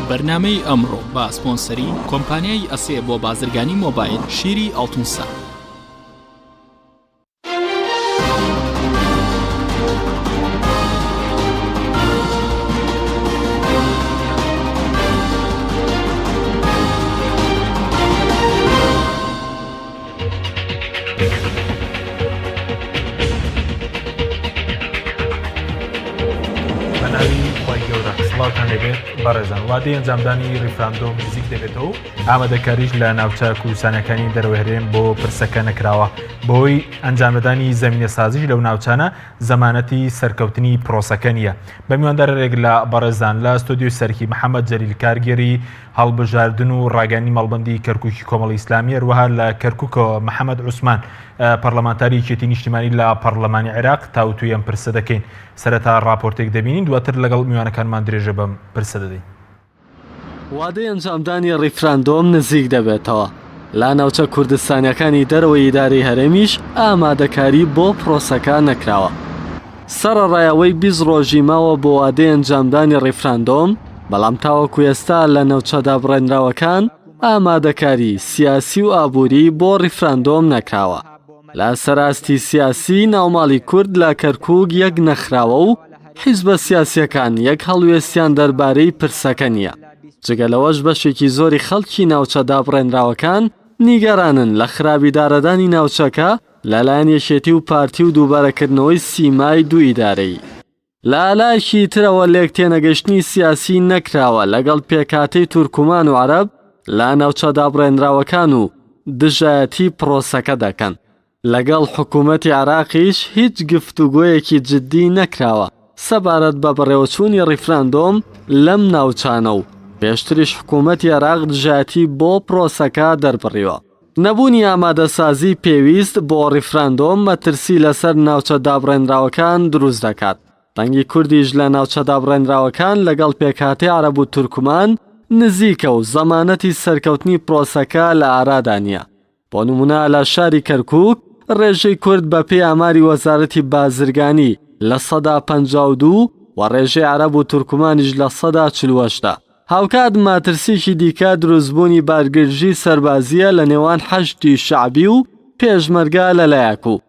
بەرنامەی ئەمڕۆ بە سپۆنسەری کۆمپانیای ئەسێ بۆ بازرگانی مۆبایل شیری ئاڵتونسا. بەناوی خوای گەورە سڵاوتان لێبێت بەڕێزان وادەی ئەنجامدانی ڕیفراندۆم نزیک دەبێتەوە و ئامادەکاریش لە ناوچە کوردستانەکانی دەرەوەی هەرێم بۆ پرسەکە نەکراوە بەهۆی ئەنجامدانی زەمینە سازیش لەو ناوچانە زەمانەتی سەرکەوتنی پرۆسەکە نییە بە میواندارێک لە بەڕێزان لە ستۆدیۆی سەرکی محەممەد جەلیل کارگێری هەڵبژاردن و ڕاگەیاندنی مەڵبەندی کەرکوکی کۆمەڵی ئیسلامی، هەروەها لە کەرکوکەوە محەمەد عوسمان پەرلەمانتاری یەکێتی نیشتیمانی لە پەرلەمانی عێراق تاوتوێی ئەم پرسە دەکەین. سەرەتا ڕاپۆرتێک دەبینین دواتر لەگەڵ میوانەکانمان درێژە بەم پرسە دەدەین. وادەی ئەنجامدانی ڕیفراندۆم نزیک دەبێتەوە، لە ناوچە کوردستانیەکانی دەرەوەی ئیدارەی هەرێمیش ئامادەکاری بۆ پرۆسەکە نەکراوە. سەرەڕای ئەوەی 20 ڕۆژی ماوە بۆ وادەی ئەنجامدانی ڕیفراندۆم، بەڵام تاوەکو ئێستا لە ناوچە دابڕێنراوەکان ئامادەکاری سیاسی و ئابووری بۆ ڕیفراندۆم نەکراوە. لە سەر ئاستی سیاسی ناوماڵی کورد لە کەرکووک یەک نەخراوە و حیزبە سیاسییەکان یەک هەڵوێستیان دەربارەی پرسەکە نییە. جگە لەوەش بەشێکی زۆری خەڵکی ناوچە دابڕێنراوەکان نیگەرانن لە خراپ ئیدارەدانی ناوچەکە لەلایەن یەکێتی و پارتی و دووبارەکردنەوەی سیمای دوو ئیدارەیی. لە لایەکی ترەوە لێکتێنەگەشتنی سیاسی نەکراوە لەگەڵ پێکهاتەی تورکمان و عەرەب لە ناوچە دابڕێنراوەکان و دژایەتی پرۆسەکە دەکەن. لەگەڵ حکوومەتی عێراقیش هیچ گفتوگۆیەکی جددی نەکراوە سەبارەت بە بەڕێوەچوونی ڕیفراندۆم لەم ناوچانە و پێشتریش حکوومەتی عێراق دژایەتی بۆ پرۆسەکە دەربڕیوە. نەبوونی ئامادەسازی پێویست بۆ ڕیفراندۆم مەترسی لەسەر ناوچە دابڕێنراوەکان دروست دەکات. دەنگی کوردیش لە ناوچە دابڕێنراوەکان لەگەڵ پێکهاتەی عەرەب و تورکمان نزیکە و زەمانەتی سەرکەوتنی پرۆسەکە لە ئارادا نییە. بۆ نمونە لە شاری کەرکوک ڕێژەی کورد بە پێی ئاماری وەزارەتی بازرگانی 52% و ڕێژەی عەرەب و تورکمانیش 48% ە. هاوکات ماترسیکی دیکە دروستبوونی بارگرژی سەربازییە لە نێوان حەشدی شەعبی و پێشمەرگە لەلایەک و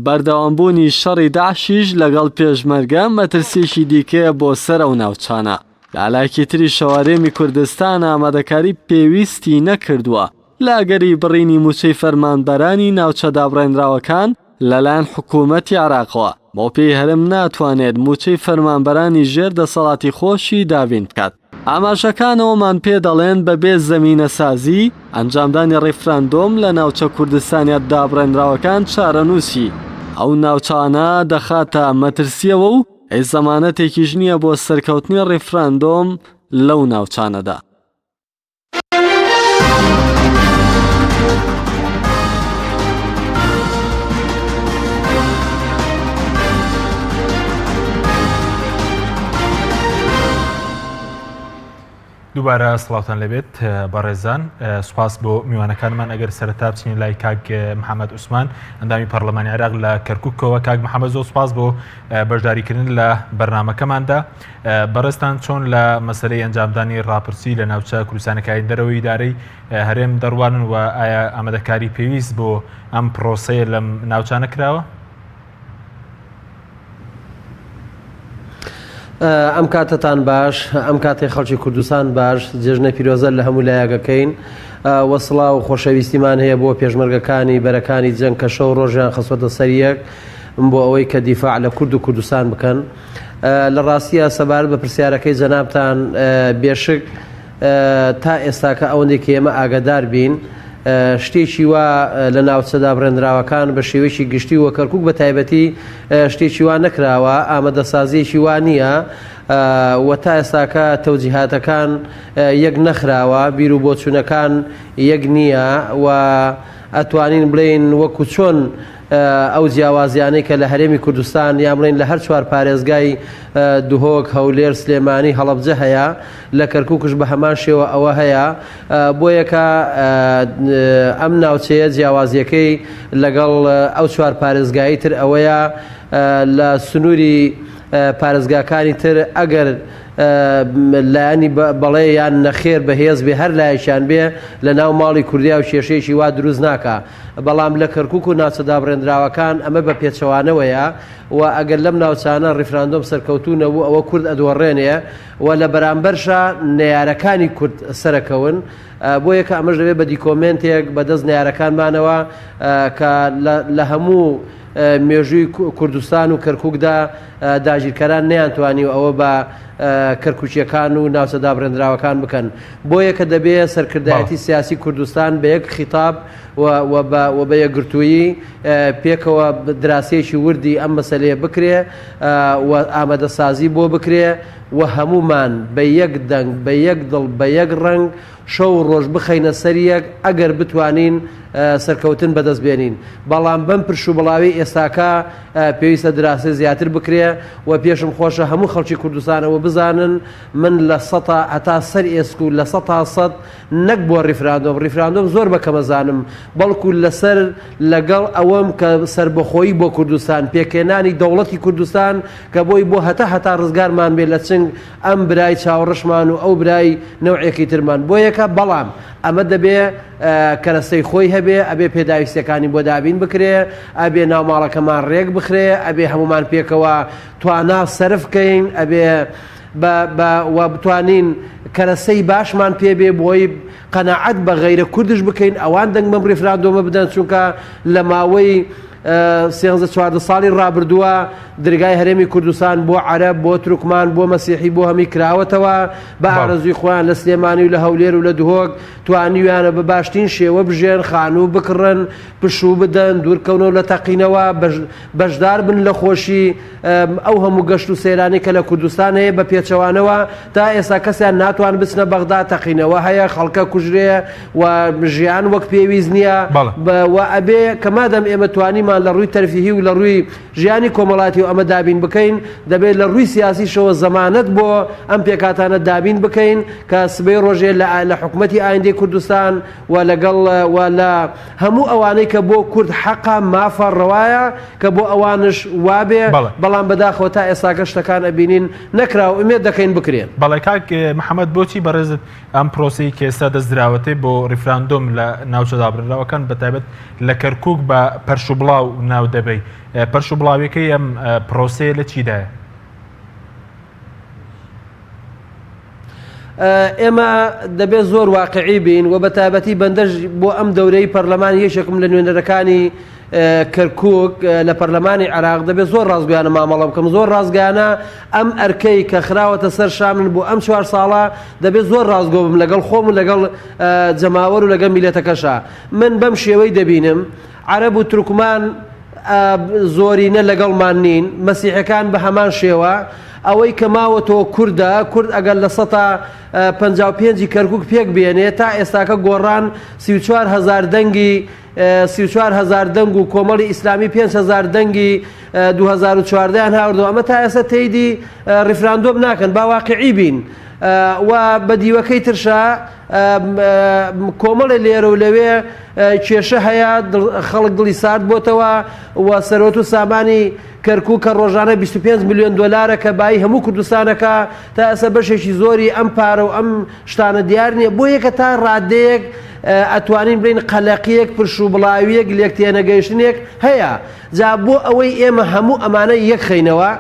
بەردەوامبوونی شەڕی داعشیش لەگەڵ پێشمەرگە مەترسیەکی دیکەیە بۆ سەر ئەو ناوچانە. لەلایەکی تریشەوە هەرێمی کوردستان ئامادەکاری پێویستی نەکردووە لە ئەگەری بڕینی مووچەی فەرمانبەرانی ناوچە دابڕێنراوەکان لەلایەن حکوومەتی عێراقەوە، بەوپێی هەرێم ناتوانێت مووچەی فەرمانبەرانی ژێر دەسەڵاتی خۆشی دابین بکات. ئاماژەکان ئەوەمان پێ دەڵێن بەبێ زەمینەسازی، ئەنجامدانی ڕیفراندۆم لە ناوچە کوردستانیە دابڕێنراوەکان چارەنووسی ئەو ناوچانە دەخاتە مەترسییەوە و هیچ زەمانەتێکیش نییە بۆ سەرکەوتنی ڕیفراندۆم لەو ناوچانەدا. دووبارە سڵاوتان لەبێت بەڕێزان سوپاس بۆ میوانەکانمان ئەگەر سەرەتا بچین لای کاک محەممەد عوسمان ئەندامی پەرلەمانی عێراق لە کەرککەوە کاک محەممەد زۆر سوپاس بۆ بەشداریکردن لە بەرنمەکەماندا بەڕێزتان چۆن لە مەسەلەی ئەنجامدانی ڕاپرسی لە ناوچە کوردستانەکانی دەرەوەی ئیدارەی هەرێم دەڕوانن و ئایا ئامادەکاری پێویست بۆ ئەم پرۆسەیە لەم ناوچانە کراوە؟ ئەم کاتەتان باش ئەم کاتێ خەڵکی کوردستان باش جێژنە پیرۆزە لە هەموو لایەکەکەین وە سڵاو و خۆشەویستیمان هەیە بۆ پێشمەرگەکانی بەرەکانی جەنگ کە شەو ڕۆژیان خستوەتە سەر یەک بۆ ئەوەی کە دیفاع لە کورد و کوردستان بکەن. لە ڕاستیا سەبارەت بە پرسیارەکەی جەنابتان بێشک تا ئێستاکە ئەوەندەی کە ئێمە ئاگادار بین شتێکی وا لە ناوچە دابڕێنراوەکان بە شێوەیەکی گشتی و کەرکوک بە تایبەتی شتێکی وا نەکراوە ئامادەسازیەکی وا نییە و تا ئێستاکە تەوجیهاتەکان یەک نەخراوە بیر و بۆچوونەکان یەک نییە و ئەتوانین بڵێین وەکو چۆن ئەو جیاوازیانەی کە لە هەرێمی کوردستان یان بڵێین لە هەر چوار پارێزگای دهۆک، هەولێر، سلێمانی، هەڵەبجە هەیە، لە کەرکوکش بە هەمان شێوە ئەوە هەیە، بۆیەکە ئەم ناوچەیە جیاوازیەکەی لەگەڵ ئەو چوار پارێزگایی تر ئەوەیە لە سنووری پارێزگاکانی تر ئەگەر. لایەنی بەڵێ یان نەخێر بەهێز بێ هەر لایەکیان بێ لە ناو ماڵی کوردیا و کێشەیەکی وا دروست ناکا بەڵام لە کەرکوک و ناوچە دابڕێندراوەکان ئەمە بە پێچەوانەوەیە و ئەگەر لەم ناوچانە ڕیفراندۆم سەرکەوتوو نەبوو ئەوە کورد ئەدۆڕێنێ و لە بەرامبەرشا نەیارەکانی کورد سەرەکەون بۆیە کە ئەمەش دەبێت بە دیکۆمێنتێک بە دەست نەیارەکانمانەوە کە لە هەموو مێژووی کوردستان و کەرکوکدا داگیرکەران نەیانتوانیوە ئەوە بە کەرکوکییەکان و ناوچە دابڕێندراوەکان بکەن. بۆیە کە دەبێ سەرکردایەتی سیاسی کوردستان بە یەک خیتاب و بە یەکگرتوویی پێکەوە دراسەیەکی وردی ئەم مەسەلەیە بکرێ و ئامادەسازی بۆ بکرێ و هەموومان بە یەک دەنگ، بە یەک دڵ، بە یەک ڕەنگ شەو و ڕۆژ بخەینە سەر یەک ئەگەر بتوانین سەرکەوتن بەدەست بێنین بەڵام بەم پرش و بڵاوی ئێستاکە پێویستە دراسەی زیاتر بکرێ و پێشم خۆشە هەموو خەڵکی کوردستان ئەوە بزانن من لە سەتا هەتا سەر ئێسک و لە سەتا سەد نەک بۆ ڕیفراندۆم ڕیفراندۆم زۆر بە کەمەزانم بەڵکو لەسەر لەگەڵ ئەوەم کە سەربەخۆیی بۆ کوردستان پێکهێنانی دەوڵەتی کوردستان کە بۆی بۆ هەتا هەتا ڕزگارمان بێ لە چنگ ئەم برای چاوڕەشمان و ئەو برای نەوعێکی ترمان بۆ یەکە، بەڵام ئەمە دەبێ کەرەستەی خۆی هەبێ، ئەبێ پێداویستیەکانی بۆ دابین بکرێ، ئەبێ ناوماڵەکەمان ڕێک بخرێ، ئەبێ هەموومان پێکەوە توانا سەرف کەین، ئەبێ بە بە و بتوانین کەرەسەی باشمان پێ بێ بۆی قەناعەت بە غەیرە کوردش بکەین ئەوان دەنگ بەم ڕیفراندۆمە بدەن چونکە لە ماوەی سێنزە چواردە ساڵی ڕابردووە درگای هەرێمی کوردستان بۆ عەرەب، بۆ تورکمان، بۆ مەسیحی، بۆ هەمی کراوەتەوە، بە ئارەزووی خۆیان لە سلێمانی و لە هەولێر و لە دهۆک توانیویانە بە باشترین شێوە بژێن، خانوو بکڕن، پشوو بدەن، دوورکەونەوە لە تەقینەوە، بەشدار بن لە خۆشی ئەو هەموو گەشت و سەیرانەی کە لە کوردستان هەیە، بە پێچەوانەوە تا ئێستا کەسیان ناتوان بچنە بەغدا، تەقینەوە هەیە، خەڵکە کوژرێ و ژیان وەک پێویست نییە و ئەبێ کە مادەم ئێمە توانیمان لە ڕووی تەرفیهی و لە ڕووی ژیانی کۆمەڵاتی و ئەمە دابین بکەین، دەبێت لە ڕووی سیاسیشەوە زەمانەت بۆ ئەم پێکهاتانە دابین بکەین کە سبەی ڕۆژێ لە لە حکومەتی ئایندەی کوردستان و لەگەڵ و لە هەموو ئەوانەی کە بۆ کورد حەقە، مافە، ڕەوایە کە بۆ ئەوانش وابێ، بەڵام بەداخەوە تا ئێستاکە شتەکان ئەبینین نەکرا و ئومێد دەکەین بکرێ. بەڵێ کاک محەمەد بۆچی بەڕێزت ئەم پرۆسەی کە ئێستا دەست دراوەتێ بۆ ڕیفراندۆم لە ناوچە دابڕراوەکان بە تایبەت لە کەرکوک بە پەرشوبڵاو ناو دەبەی پەرشوبڵاویەکەی ئەم پرۆسەیە لە چیدایە؟ ئێمە دەبێت زۆر واقعی بین و بە تایبەتی بەندەش بۆ ئەم دەورەی پەرلەمان یەکێکم لە نوێنەرەکانی کەرکک لە پەرلەمانی عێراق دەبێت زۆر ڕاستگویانە مامەڵە بکەم زۆر ڕاستگانە ئەم ئەرکەی کە خراوەتە سەر شانم بۆ ئەم چوار ساڵە دەبێت زۆر ڕاستگۆ بم لەگەڵ خۆم و لەگەڵ جەماوەر و لەگەڵ میلەتەکەشا من بەم شێوەی دەبینم عەرەب و تورکمان زۆرینە لەگەڵمان نین، مەسیحەکان بە هەمان شێوە، ئەوەی کە ماوەتەوە کوردە، کورد ئەگەر لە سەتا 55 ی کەرکوک پێک بێنێ تا ئێستاکە گۆڕان 34 هەزار دەنگی 34 هەزار دەنگ و کۆمەڵی ئیسلامی 5 هەزار دەنگی 2014 یان هاوردەوە ئەمە تا ئێستا تەیدی ڕیفراندۆم ناکەن با واقعی بین و بە دیوەکەی ترشا کۆمەڵێ لێرە و لەوێ کێشە هەیە خەڵک دڵی سارد بۆتەوە و سەرۆت و سامانی کەرکوک کە ڕۆژانە 25 میلیۆن دلارە کە بایی هەموو کوردستانەکە تا ئێستا بەشێکی زۆری ئەم پارە و ئەم شتانە دیار نییە بۆ یەکە تا ڕادەیەک ئەتوانین بڵێین قەلەقیەک پرش و بڵاویەک لێک تێنەگەیشتنێک هەیە جا بۆ ئەوەی ئێمە هەموو ئەمانە یەکخەینەوە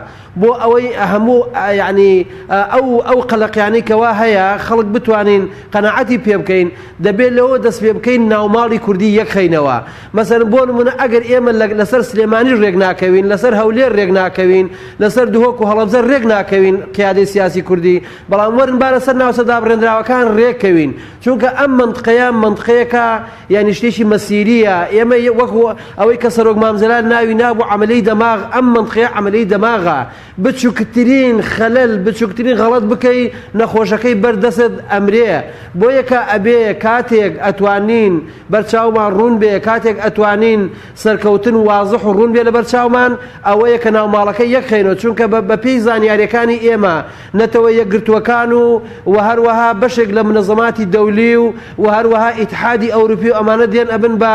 بۆ ئەوەی هەموو یانی ئەو ئەو قەلەقیانەی کەوا هەیە خەڵک بتوانین قەناعەتی پێ بکەین دەبێت لەوە دەست پێ بکەین ناوماڵی کوردی یەکخەینەوە مەسەلەن بۆ نمونە ئەگەر ئێمە لەسەر سلێمانی ڕێک ناکەوین لەسەر هەولێر ڕێک ناکەوین لەسەر دهۆک و هەڵەبجە ڕێک ناکەوین قیادەی سیاسی کوردی بەڵام وەرن با لەسەر ناوچە دابڕێنراوەکان ڕێک کەوین چونکە ئەم مەنتقەیە مەنتقەیەکە یانی شتێکی مەسیرییە، ئێمە وەکو ئەوەی کە سەرۆک مام جەلال ناوی نابوو عەمەلیی دەماغ، ئەم مەنتقەیە عەمەلیی دەماغە، بچوکترین خەلەل، بچوکترین غەڵەت بکەی نەخۆشەکەی بەر دەستت ئەمرێ، بۆیەکە ئەبێ کاتێک ئەتوانین بەرچاومان ڕوون بێ، کاتێک ئەتوانین سەرکەوتن وازح و ڕوون بێ لەبەر چاومان، ئەوەیە کە ناوماڵەکە یەک خەینەوە، چونکە بە پێی زانیارییەکانی ئێمە نەتەوە یەکگرتووەکان و و هەروەها بەشێک لە منەزەماتی دەولی و و هەروەها ئیتحادی ئەوروپی و ئەمانە دێن ئەبن بە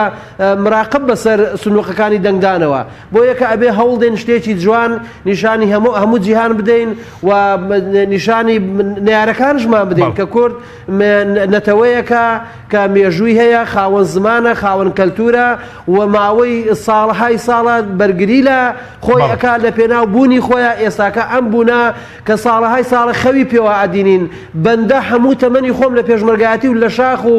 مراقب بەسەر سندوقەکانی دەنگدانەوە بۆیە کە ئەبێ هەوڵدەین شتێکی جوان نیشانی هەموو. هەموو هەموو جیهان بدەین و نیشانی نەیارەکانشمان بدەین کە کورد نەتەوەیەکە کە مێژووی هەیە، خاوەن زمانە، خاوەن کەلتورە و ماوەی ساڵەهای ساڵە بەرگری لە خۆی ئەکا لە پێناو بوونی خۆیا، ئێستاکە ئەم بوونە کە ساڵەهای ساڵە خەوی پێوە ئەدینین، بەندە هەموو تەمەنی خۆم لە پێشمەرگایەتی و لە شاخ و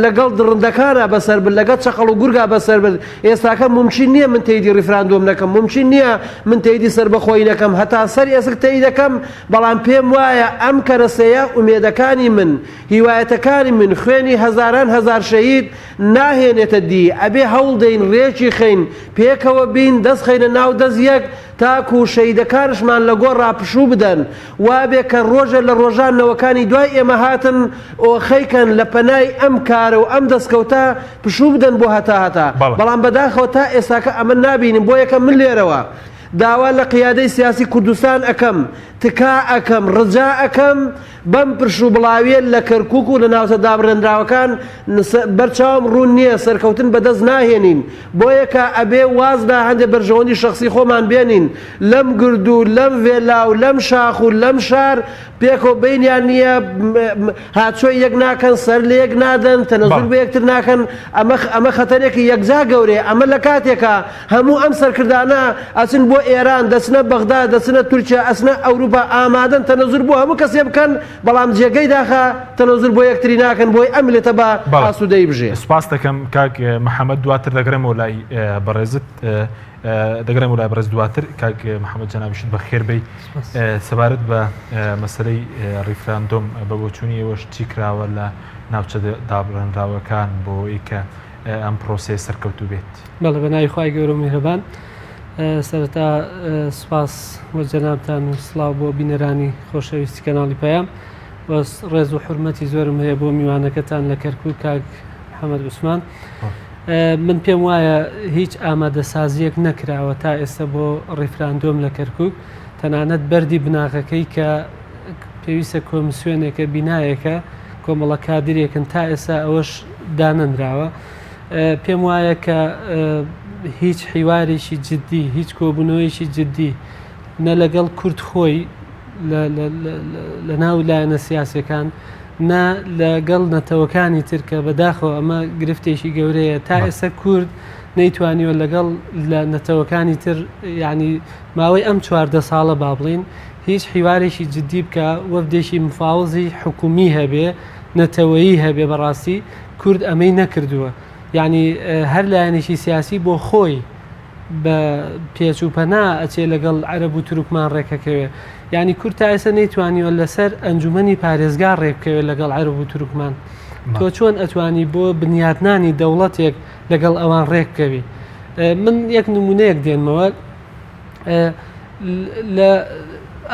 لەگەڵ دڕندەکانا بەسەر برد، لەگەڵ چەقەڵ و گورگا بەسەر برد، ئێستاکە مومکین نییە من تەیدی ڕیفراندۆم نەکەم، مومکین نییە من تەیدی سەربەخۆیی نەکەم، هەتا سەر ئێسک تەیدەکەم، بەڵام پێم وایە ئەم کەرەسەیە ئومێدەکانی من، هیوایەتەکانی من، خوێنی هەزاران هەزار شەهید ناهێنێتە دی، ئەبێ هەوڵدەین رێکی خەین، پێکەوە بین، دەست خەینە ناو دەست یەک، تاکو شەهیدەکانشمان لە گۆڕا پشوو بدەن، وابێ کە رۆژێ لە رۆژان نەوەکانی دوای ئێمە هاتن ئۆخەی کەن لە پەنای ئەم کارە و ئەم دەستکەوتە پشوو بدەن بۆ هەتا هەتا، بەڵام بەداخەوە تا ئێستاکە ئەمە نابینین، بۆیەکە من لێرەوە داوا لە قیادەی سیاسی کوردستان ئەکەم، تکا ئەکەم، ڕجا ئەکەم بەم پرش و بڵاویە لە کەرکوک و لە ناوچە دابڕێنراوەکان بەر چاوم ڕوون نیە سەرکەوتن بەدەست ناهێنین بۆیەکە ئەبێ واز لە هەندێ بەرژەوەندی شەخسی خۆمان بێنین لەم گرد و لەم ڤێلا و لەم شاخ و لەم شار پێکەوە بەینیان نییە، هاتچۆی یەک ناکەن، سەر لە یەک نادەن، تەنەزول بە یەکتر ناکەن، ئەمە ئەمە خەتەرێکی یەکجا گەورەیە، ئەمە لە کاتێکا هەموو ئەم سەرکردانە ئەچن بۆ ئێران، دەچنە بەغدا، دەچنە تورکیا، ئەچنە ئەوروپا، ئامادەن تەنەزول بۆ هەموو کەسێ بکەن، بەڵام جێگەی داخە تەنەزول بۆ یەکتری ناکەن بۆی ئەم میللەتە بە ئاسوودەیی بژێ. سوپاست دەکەم کاک محەمەد، دواتر دەگەڕێمەوە لای بەڕێزت. دەگەڕێمەوە لای بەڕێز دواتر کاک محەممەد جەنابیشت بەخێر بێی سەبارەت بە مەسەلەی ڕیفراندۆم بە بۆچوونی ئێوەش چی کراوە لە ناوچە دابڕێنراوەکان بۆ ئەوەی کە ئەم پرۆسەیە سەرکەوتوو بێت؟ بەڵێ بە ناوی خوای گەورە و میهرەبان سەرەتا سوپاس بۆ جەنابتان و سڵاو بۆ بینەرانی خۆشەویستی کەناڵی پەیام و ڕێز و حورمەتی زۆرم هەیە بۆ میوانەکەتان لە کەرکوک کاک محەممەد عوسمان. من پێم وایە هیچ ئامادەسازییەک نەکراوە تا ئێستا بۆ ڕیفراندۆم لە کەرکوک، تەنانەت بەردی بناغەکەی کە پێویستە کۆمسیۆنێکە، بینایەکە، کۆمەڵە کادرێکن تا ئێستا ئەوەش دانەنراوە. پێم وایە کە هیچ حیوارێکی جددی، هیچ کۆبوونەوەیەکی جددی نە لەگەڵ کورد خۆی لە ناو لایەنە سیاسەکان، نا لە گەڵ نەتەوەکانی تر کە بەداخەوە ئەمە گرفتێکی گەورەیە تا ئێستا کورد نەیتوانیوە لەگەڵ لە نەتەوەکانی تر یعنی ماوەی ئەم 14 ساڵە با بڵین هیچ حیوارێکی جددی بکە وەفدێکی مفاوزی حکومی هەبێ نەتەوەیی هەبێ بەڕاستی کورد ئەمەی نەکردووە یعنی هەر لایەنێکی سیاسی بۆ خۆی بە پێچ و پەنا ئەچێ لەگەڵ عەرەب و تورکمان ڕێکەکەوێ یانی کورد تا ئێستا نەیتوانیوە لەسەر ئەنجومەنی پارێزگا ڕێکبکەوێت لەگەڵ عەرەب و تورکمان تۆ چۆن ئەتوانی بۆ بنیاتنانی دەوڵەتێک لەگەڵ ئەوان ڕێکبکەوی من یەک نمونەیەک دێنمەوە لە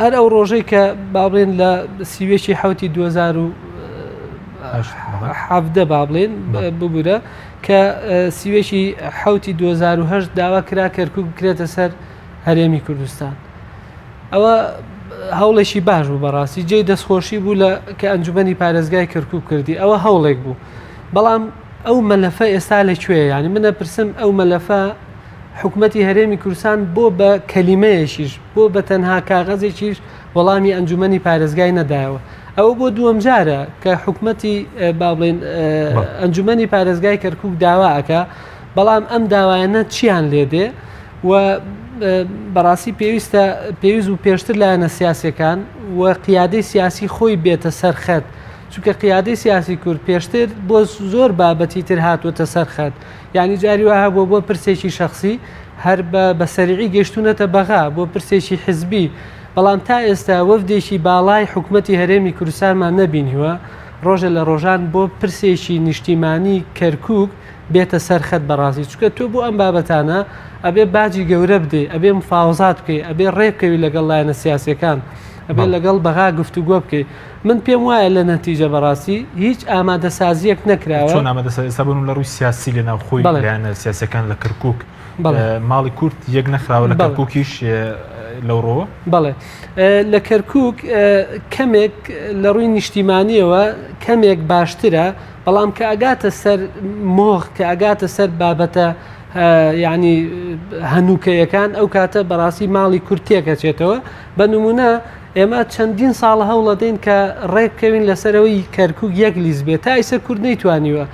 هەر ئەو ڕۆژەی کە با بڵێن لە سیوێکی حوتی 2017 با بڵێن ببورە کە سیوێکی حوتی 2010 داوا کرا کەرکک بکرێتە سەر هەرێمی کوردستان ئەوە هەوڵێکی باش بوو بەڕاستی جێی دەستخۆشی بوو لە کە ئەنجومەنی پارێزگای کەرکک کردی ئەوە هەوڵێک بوو بەڵام ئەو مەلەفە ئێستا لەکوێ ینی منە پرسم ئەو مەلەفە حکومەتی هەرێمی کوردستان بۆ بە کەلیمەیەکیش بۆ بە تەنها کاغەزێکیش وەڵامی ئەنجومەنی پارێزگای نەدایەوە ئەوە بۆ دووەم جارە کە حکومەتی با بڵێن ئەنجومەنی پارێزگای کەرکک داوا ئەکا بەڵام ئەم داوایانە چیان لێدێ و بەڕاستی پێویستە پێویست و پێشتر لایەنە سیاسەکان و قیادەی سیاسی خۆی بێتە سەرخەت چونکە قیادەی سیاسی کورد پێشتر بۆ زۆر بابەتی تر هاتووەتە سەرخەت یانی جاری وا هەبووە بۆ پرسێکی شەخسی هەر بە بە سەریعی گەشتونەتە بەغا بۆ پرسێکی حزبی بەڵام تا ئێستا وەفدێکی باڵای حکومەتی هەرێمی کوردستانمان نەبینیوە ڕۆژە لە ڕۆژان بۆ پرسێکی نیشتیمانی کەرکک بێتە سەر خەت بەڕاستی چونکە تۆ بۆ ئەم بابەتانە ئەبێ باجی گەورە بدەی ئەبێ مفاوەزات بکەی ئەبێ ڕێ بکەوی لەگەڵ لایەنە سیاسیەکان ئەبێ لەگەڵ بەغا گفتوگۆ بکەی من پێم وایە لە نەتیجە بەڕاستی هیچ ئامادەسازیەک نەکراوە. چۆن ئامادەسازی ئێستا بۆ لە ڕووی سیاسی لە ناوخۆی لایەنە سیاسیەکان لە کەرکوک ماڵی کورد یەک نەخراوە لە کەرکوکیش لەو ڕۆوە؟ بەڵێ لە کەرکوک کەمێک لە ڕووی نیشتیمانیەوە کەمێک باشترە بەڵام کە ئەگاتە سەر مۆخ کە ئەگاتە سەر بابەتە. یعنی هەنووکەیەکان ئەو کاتە بەڕاستی ماڵی کورد تێکەچێتەوە بە نمونە ئێمە چەندین ساڵە هەوڵەدەین کە ڕێک بکەوین لەسەرەوەی کەرکک یەک لیست بێت تا ئیسە کورد نەیتوانیوە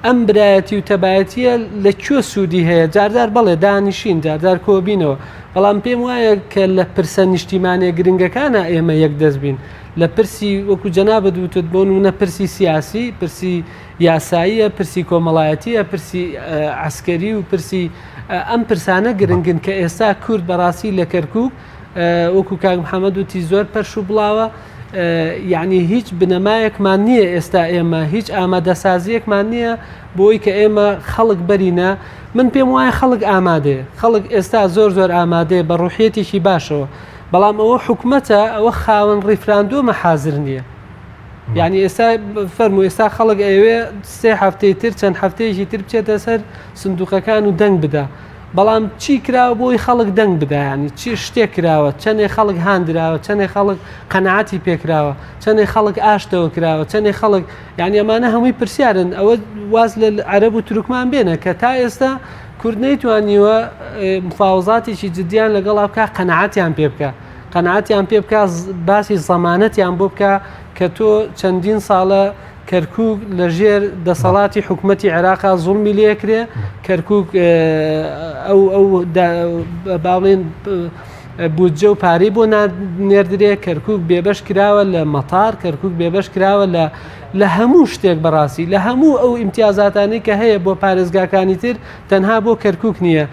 ئەم برایەتی و تەبایەتیە لە کوێ سوودی هەیە جاردار بەڵێ دانیشین جاردار کۆبینەوە بەڵام پێم وایە کە لە پرسە نیشتیمانە گرنگەکانە ئێمە یەک دەست بین لە پرسی وەکو جەنابت وتت بۆ نمونە پرسی سیاسی پرسی یاساییە پرسی کۆمەڵایەتیە پرسی عسکەری و پرسی ئەم پرسانە گرنگن کە ئێستا کورد بەڕاستی لە کەرکک وەکو کاک محەممەد وتی زۆر پەرش و بڵاوە یعنی هیچ بنەمایەکمان نییە ئێستا ئێمە هیچ ئامادەسازیەکمان نییە بۆی کە ئێمە خەڵک بەرینە من پێم وایە خەڵک ئامادەیە خەڵک ئێستا زۆر زۆر ئامادەیە بە ڕوحیەتێکی باشەوە بەڵام ئەوە حکومەتە ئەوە خاوەن ڕیفراندۆمە حازر نییە یعنی ئێستا فەرمو ئێستا خەڵک ئەوێ سێ هەفتەی تر چەند هەفتەیەکی تر بچێتە سەر سندوقەکان و دەنگ بدا بەڵام چی کراوە بۆی خەڵک دەنگ بدا یانی چی شتێک کراوە چەنێ خەڵک هاندراوە چەنێ خەڵک قەناعەتی پێکراوە چەنێ خەڵک ئاشتەوە کراوە چەنێ خەڵک یانی ئەمانە هەمووی پرسیارن ئەوە واز لە عەرەب و تورکمان بێنە کە تا ئێستا کورد نەیتوانیوە مفاوەزاتێکی جدیان لەگەڵا بکە قەناعەتیان پێ بکە قەناعەتیان پێ بکە باسی زەمانەتیان بۆ بکە کە تۆ چەندین ساڵە کەرکوک لە ژێر دەسەڵاتی حکومەتی عێراقا زوڵمی لێکرێ کەرکوک ئەو ئەو باڵێن بودجە و پارەی بۆ نێردرێ کەرکک بێبەش کراوە لە مەتار کەرکک بێبەش کراوە لە لە هەموو شتێک بەڕاستی لە هەموو ئەو ئیمتیازاتانی کە هەیە بۆ پارێزگاکانی تر تەنها بۆ کەرکک نییە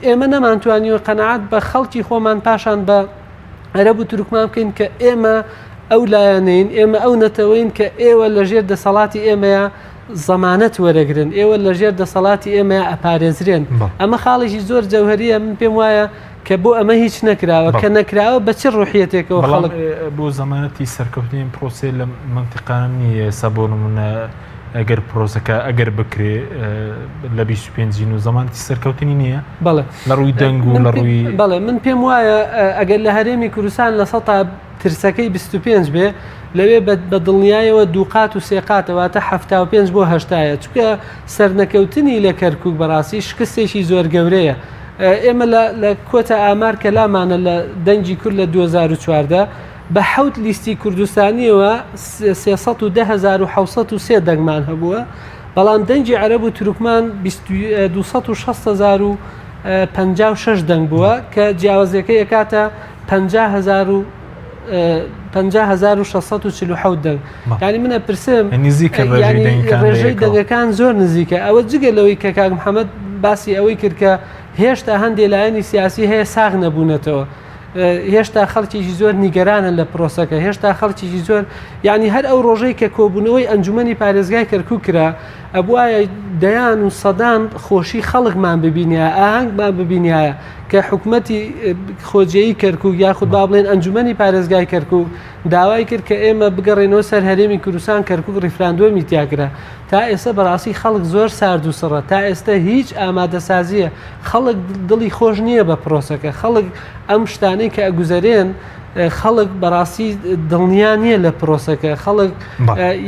ئێمە نەمانتوانیوە قەنەعات بە خەڵکی خۆمان پاشان بە عەرەب و تورکمان بکەین کە ئێمە ئەو لایەنەین ئێمە ئەو نەتەوەین کە ئێوە لەژێر دەسەڵاتی ئێمەیە زەمانەت وەرەگرن ئێوە لەژێر دەسەڵاتی ئێمە ئەپارێزرێن ئەمە خاڵێکی زۆر جەوهریە من پێم وایە کە بۆ ئەمە هیچ نەکراوە کە نەکراوە بە چ ڕوحیەتێکەوە خەڵک بۆ زەمانەتی سەرکەوتنی پرۆسێ لە منتیقانە نییە ئێستا بۆ نمونە ئەگەر پرۆسەکە ئەگەر بکرێ لە 25 و زەمانەتی سەرکەوتنی نییە بەڵێ لە ڕووی دەنگ و لە ڕووی بەڵێ من پێم وایە ئەگەر لە هەرێمی کوردستان لە سەتا ترسەکەی 25 بێ لەوێ بە دڵنیایەوە دووقات و سێقاتە واتە 75 بۆ هەشتایە چونکە سەرنەکەوتنی لە کەرکک بەڕاستی شکستێکی زۆر گەورەیە ئێمە لە کۆتا ئامار کە لامانە لە دەنگی کورد لە 2014 بە حەوت لیستی کوردستانیەوە 310,703 دەنگمان هەبووە بەڵام دەنگی عەرەب و تورکمان 260,056 دەنگ بووە کە جیاوازیەکەی ئەکاتە 50647 دەنگ یعنی من ئەپرسم نزیکە ڕێژەی دەنگەکان زۆر نزیکە ئەوە جگە لەوەی کە کاک محەممەد باسی ئەوەی کرد کە هێشتا هەندێ لایەنی سیاسی هەیە ساغ نەبوونەتەوە هێشتا خەڵکێکی زۆر نیگەرانن لە پرۆسەکە هێشتا خەڵکێکی زۆر یعنی هەر ئەو ڕۆژەی کە کۆبوونەوەی ئەنجومەنی پارێزگای کەرکک کرا ئەبواە دەیان و سەدان خۆشی خەڵکمان ببینیا ئاهەنگمان ببینایە کە حکوومەتی خۆجێی کەرکک یاخود با بڵێن ئەنجومەنی پارێزگای کەرکک داوای کرد کە ئێمە بگەڕێنەوە سەر هەرێمی کوردستان کەرکک ڕیفراندۆمی تیاکرا تا ئێستا بەڕاستی خەڵک زۆر سارد و سڕە تا ئێستا هیچ ئامادەسازیە خەڵک دڵی خۆش نییە بە پرۆسەکە خەڵک ئەم شتانەی کە ئەگوزەرێن خەڵک بەڕاستی دڵنیا نییە لە پرۆسەکە خەڵک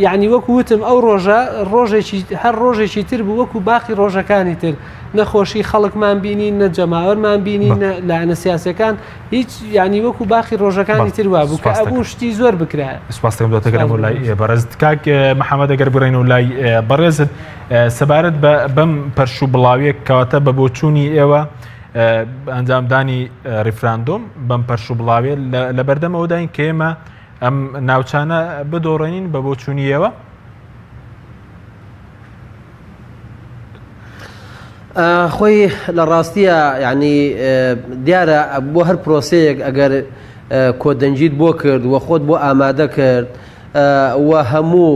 یعنی وەکو وتم ئەو ڕۆژە ڕۆژێکی هەر ڕۆژێکی تر بوو وەکو باقی ڕۆژەکانی تر نەخۆشی خەڵکمان بینی نە جەماوەرمان بینی نە لایەنە سیاسەکان هیچ ینی وەکو باقی ڕۆژەکانی تر وابوو کە ئەبوو شتی زۆر بکرایە. سپاس دەکەم دواتەگەرم لای بەڕێز کاک محەممەد ئەگەر بڕێن و لای بەڕێزت سەبارەت بە بەم پەرش و بڵاویە کەواتە بە بۆچوونی ئێوە ئەنجامدانی ڕیفراندۆم بەم پەرش و بڵاوێ لە بەردەم ئەوداین کە ئێمە ئەم ناوچانە بدۆڕێنین بە بۆچوونی ئێوە؟ خۆی لە ڕاستیە یعنی دیارە بۆ هەر پرۆسەیەک ئەگەر کۆدەنگیت بۆ کرد و خۆت بۆ ئامادە کرد و هەموو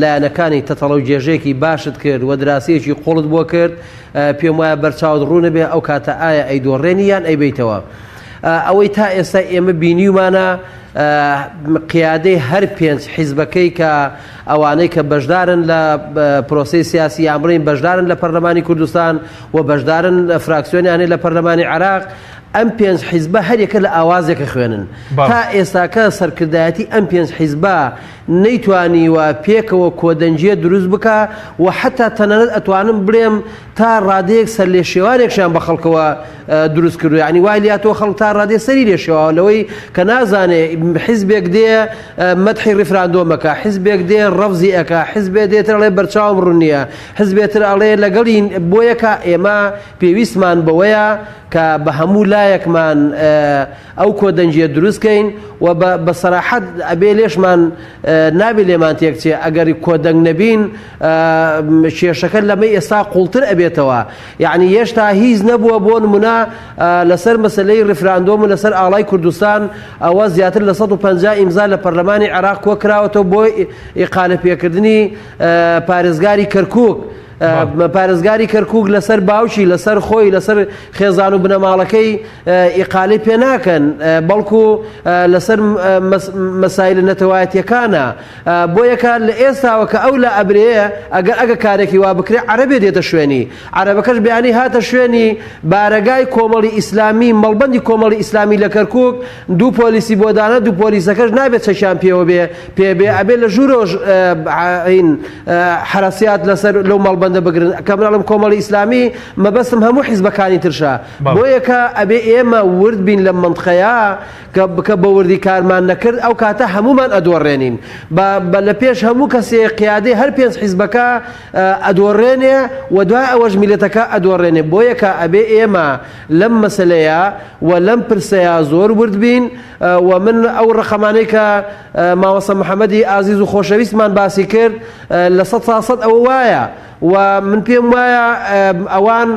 لایەنەکانی تەتەڵە و گێژەیەکی باشت کرد و دراسەیەکی قوڵت بۆ کرد پێم وایە بەرچاوت ڕوونە بێ ئەو کاتە ئایا ئەیدۆڕێنی یان ئەیبەیتەوە ئەوەی تا ئێستا ئێمە بینیومانە قیادەی هەر پێنج حیزبەکەی کە ئەوانەی کە بەشدارن لە پرۆسەی سیاسی یان بڵین بەشدارن لە پەرلەمانی کوردستان و بەشدارن فراکسیۆنیانەی لە پەرلەمانی عێراق. ئەم پێنج حیزبە هەریەکە لە ئاوازێک ئەخوێنن. تا ئێستاکە سەرکردایەتی ئەم پێنج حیزبە نەیتوانیوە پێکەوە کۆدەنگیە دروست بکا و حەتا تەنانەت ئەتوانم بڵێم تا ڕادەیەک سەرلێشێوانێکشیان بە خەڵکەوە دروست کردو یعنی وای لاتەوە خەڵک تا ڕادێ سەری لێشێواوە لەوەی کە نازانێ حیزبێک دێ مەدحی ڕیفراندۆمەکە حیزبێک دێ ڕەفزی ئەکا حیزبێ دێتر ئەڵێ بەرچاوم ڕوون نییە حیزبێتر ئەڵێ لەگەڵی بۆیەکە ئێمە پێویستمان بەوەیە کە بە هەموو لایەکمان ئەو کۆدەنگیە دروست کەین و بە سەراحەت ئەبێ لێشمان نابێ لێمان تێکچێ ئەگەر کۆدەنگ نەبین کێشەکە لەمەی ئێستا قوڵتر ئەبێتەوە یعنی هێشتا هیچ نەبووە بۆ نمونە لەسەر مەسلەی ڕیفراندۆم و لەسەر ئاڵای کوردستان ئەوە زیاتر لە 150 ئیمزا لە پەرلەمانی عێراق کۆکراوەتەوە بۆ ئیقالە پێکردنی پارێزگاری کەرکک پارێزگاری کەرکک لەسەر باوکی لەسەر خۆی لەسەر خێزان و بنەماڵەکەی ئیقالەی پێ ناکەن بەڵکو لەسەر مەسایلە نەتەوایەتیەکانە بۆیەکە لە ئێستاوە کە ئەو لە ئەبرێ ئەگەر ئەگە کارێکی وا بکرێ عەرەبێ دێتە شوێنی عەرەبەکەش بەیانی هاتە شوێنی بارەگای کۆمەڵی ئیسلامی مەڵبەندی کۆمەڵی ئیسلامی لە کەرکک دوو پۆلیسی بۆ دانا دوو پۆلیسەکەش نابێت چەکیان پێوە بێ پێ بێ ئەبێ لە ژوورۆژ عین حرەسیات لەسەر لەو مەڵبەندە بگرن کە من ئەڵێم کۆمەڵی ئیسلامی مەبەستم هەموو حیزبەکانی ترشە بۆیەکە ئەبێ ئێمە ورد بین لەم مەنتقەیە کە کە بە وردی کارمان نەکرد ئەو کاتە هەموومان ئەدۆڕێنین بە بە لە پێش هەموو کەسێ قیادەی هەر پێنج حیزبەکە ئەدۆڕێنێ و دوای ئەوەش میلەتەکە ئەدۆڕێنێ بۆیەکە ئەبێ ئێمە لەم مەسەلەیە و لەم پرسەیە زۆر ورد بین و من ئەو ڕەقەمانەی کە مامۆستا محەممەدی ئازیز و خۆشەویستمان باسی کرد 100% ئەوە وایە و من پێم وایە ئەوان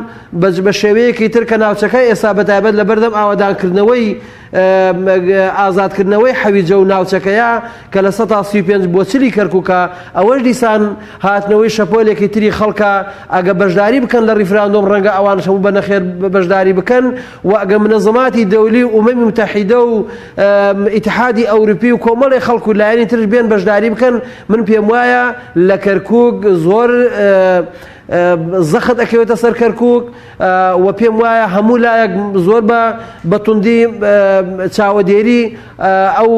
بە شێوەیەکی تر کە ناوچەکە ئێستا بەتایبەت لە بەردەم ئاوەدانکردنەوەی ئازادکردنەوەی حەویجە و ناوچەکەیە کە لە 35 بۆ چلی کەرکووکە ئەوەش دیسان هاتنەوەی شەپۆلێکی تری خەڵکە ئەگە بەشداری بکەن لە ڕیفراندۆم ڕەنگە ئەوانش هەموو بە نەخێر بەشداری بکەن و ئەگە منەزەماتی دەولی و ئومەمی متحیدە و ئیتحادی ئەوروپی و کۆمەڵی خەڵک و لایەنی ترش بێن بەشداری بکەن من پێم وایە لە کەرکوک زۆر زەخت ئەکەوێتە سەر کەرکوک و پێم وایە هەموو لایەک زۆر بە بەتوندی چاوەدێری ئەو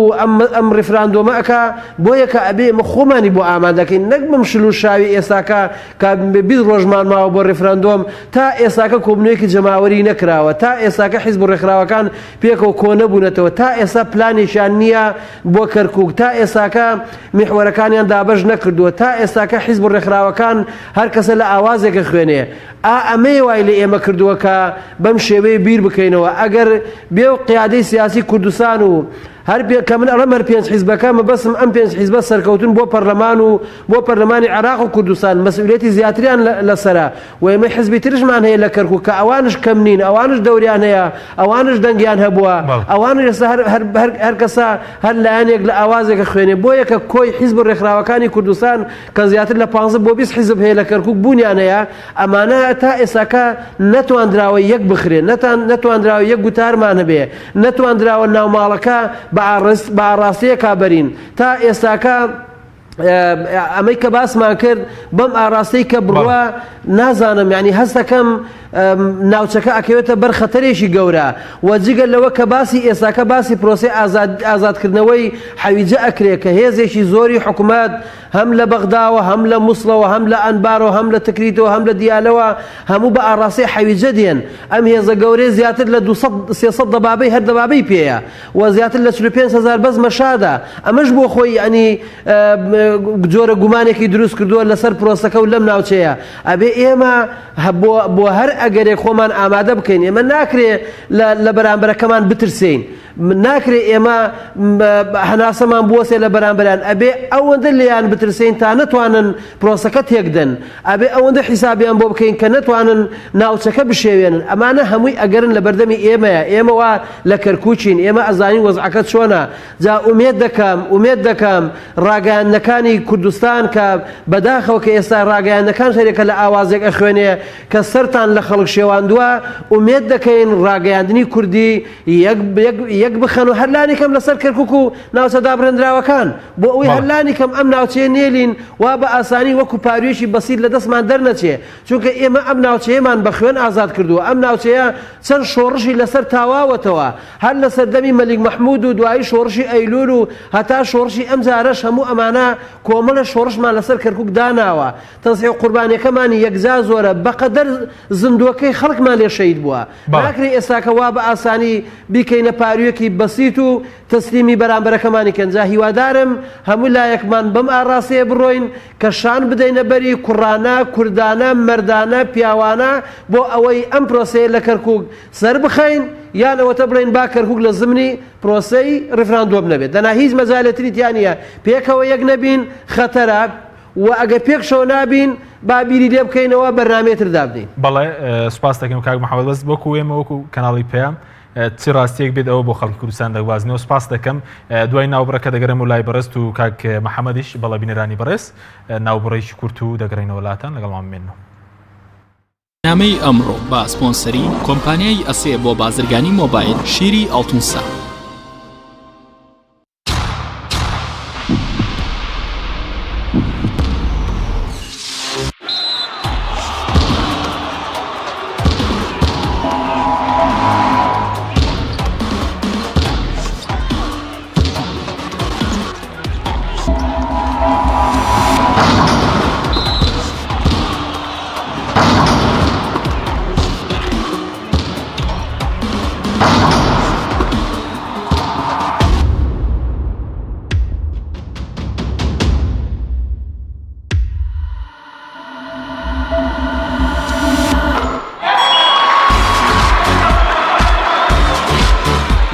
ئەم ڕیفراندۆمە ئەکا بۆیە کە ئەبێ ئێمە خۆمانی بۆ ئامادەکەین نەک بەم شل و شاوی ئێستاکە کە 20 ڕۆژمان ماوە بۆ ڕیفراندۆم تا ئێستاکە کۆبوونەوەیەکی جەماوەری نەکراوە تا ئێستاکە حیزب و ڕێکخراوەکان پێکەوە کۆ نەبوونەتەوە تا ئێستا پلانێکیان نییە بۆ کەرکوک تا ئێستاکە میحوەرەکانیان دابەش نەکردووە تا ئێستاکە حیزب و ڕێکخراوەکان هەر کەسە لە ئاوازێکە خوێنێ ئا ئەمەیە وای لە ئێمە کردووە کە بەم شێوەیە بیر بکەینەوە ئەگەر بێ و قیادەی سیاسی کوردستان و هەر پێ کە من ئەڵێم هەر پێنج حیزبەکە مەبەستم ئەم پێنج حیزبە سەرکەوتن بۆ پەرلەمان و بۆ پەرلەمانی عێراق و کوردستان مەسئولیەتی زیاتریان لەسەرە و ئێمە حزبی ترشمان هەیە لە کەرکوک کە ئەوانش کەم نین ئەوانش دەوریان هەیە ئەوانش دەنگیان هەبووە ئەوانش ئێستا هەر هەر هەر هەر کەسە هەر لایەنێک لە ئاوازێکە خوێنێ بۆیە کە کۆی حیزب و ڕێکخراوەکانی کوردستان کە زیاتر لە 15 بۆ 20 حیزب هەیە لە کەرکوک بوونیان هەیە ئەمانە تا ئێستاکە نەتواندراوە یەک بخرێن نەتان نەتواندراوە یەک گوتارمان هەبێ نەتواندراوە ناوماڵەکە بە ئاڕاستەیەکا بەرین تا ئێستاکە ئەمەی کە باسمان کرد بەم ئاراستەی کە بڕوا نازانم ینی هەستەکەم ناوچەکە ئەکەوێتە بەر خەتەرێکی گەورە و جگە لەوە کە باسی ئێستاکە باسی پرۆسەی ئازادکردنەوەی حەویجە ئەکرێ کە هێزێکی زۆری حکومەت هەم لە بەغداوە هەم لە موسڵەوە هەم لە ئەنبارەوە هەم لە تکریتەوە هەم لە دیالەوە هەموو بە ئاڕاستەی حەویجە دێن ئەم هێزە گەورەیە زیاتر لە 200 300 دەبابەی هەر دەبابەی پێیە و زیاتر لە 45 هەزار بەس مەشادە ئەمەش بۆ خۆی ینی جۆرە گومانێکی دروست کردووە لەسەر پرۆسەکە و لەم ناوچەیە ئەبێ ئێمە بۆ هەر ئەگەرێک خۆمان ئامادە بکەین ئێمە ناکرێ لە بەرامبەرەکەمان بترسین ناکرێ ئێمە هەناسەمان بوەسێ لە بەرامبەریان ئەبێ ئەوەندە لێیان بترسین تا نەتوانن پرۆسەکە تێکدەن ئەبێ ئەوەندە حیسابیان بۆ بکەین کە نەتوانن ناوچەکە بشێوێنن ئەمانە هەمووی ئەگەرن لە بەردەمی ئێمەیە ئێمە وا لە کەرکوکین ئێمە ئەزانین وەزعەکە چۆنە جا ئومێد دەکەم ئومێد دەکەم ڕاگەیاندنەکانی کوردستان کە بەداخەوە کە ئێستا ڕاگەیاندنەکان خەرێکە لە ئاوازێک ئەخوێنێ کە سەرتان لە خەڵک شێواندووە ئومێد دەکەین ڕاگەیاندنی کوردی یەک یەک یەک بخەن و هەر لانی کەم لەسەر کەرکوک و ناوچە دابڕێندراوەکان بۆ ئەوەی هەر لانی کەم ئەم ناوچەیە نێلین وا بە ئاسانی وەکو پارویەکی بەسیت لە دەستمان دەرنەچێ چونکە ئێمە ئەم ناوچەیەمان بە خوێن ئازاد کردووە ئەم ناوچەیە چەند شۆڕشی لەسەر تاواوەتەوە هەر لە سەردەمی مەلیک مەحمود و دوایی شۆڕشی ئەیلول و هەتا شۆڕشی ئەمجارەش هەموو ئەمانە کۆمەڵێ شۆڕشمان لەسەر کەرکوک داناوە تەزحی و قوربانیەکەمانی یەکجا زۆرە بەقەدەر زیندووەکەی خەڵکمان لێ شەهید بووە ناکرێ ئێستاکە وا بە ئاسانی بیکەینە پارویەکی بەسیت و تەسلیمی بەرامبەرەکەمانی کەن جا هیوادارم هەموو لایەکمان بەم ئاڕاستەیە بڕۆین کە شان بدەینە بەری کوڕانە کوردانە مەردانە پیاوانە بۆ ئەوەی ئەم پرۆسەیە لە کەرکوک سەربخەین یان ئەوەتە بڵێین با کەرکوک لە زمنی پرۆسەی ڕیفراندۆم نەبێت دەنا هیچ مەجالێ تری تیا نییە پێکەوە یەک نەبین خەتەرە و ئەگەر پێکشەوە نابین با بیری لێ بکەینەوە بەرنامەیە تر دابنێین. بەڵێ سوپاس دەکەم کاک محەممەد بەس وەکو ئێمە وەکو کەناڵی پەیام چ ڕاستیەک بێت ئەوە بۆ خەڵکی کوردستان دەگوازنەوە سوپاس دەکەم دوای ناوبڕەکە دەگەرم و لای بەڕێزت و کاک محەممەدیش بەڵێ بینەرانی بەڕێز ناوبڕێکی کورت و دەگەڕێینەوە لاتان لەگەڵمان بمێنەوە. نامەی ئەمڕۆ بە سپۆنسەری کۆمپانیای ئەسێ بۆ بازرگانی مۆبایل شیری ئاڵتونسا.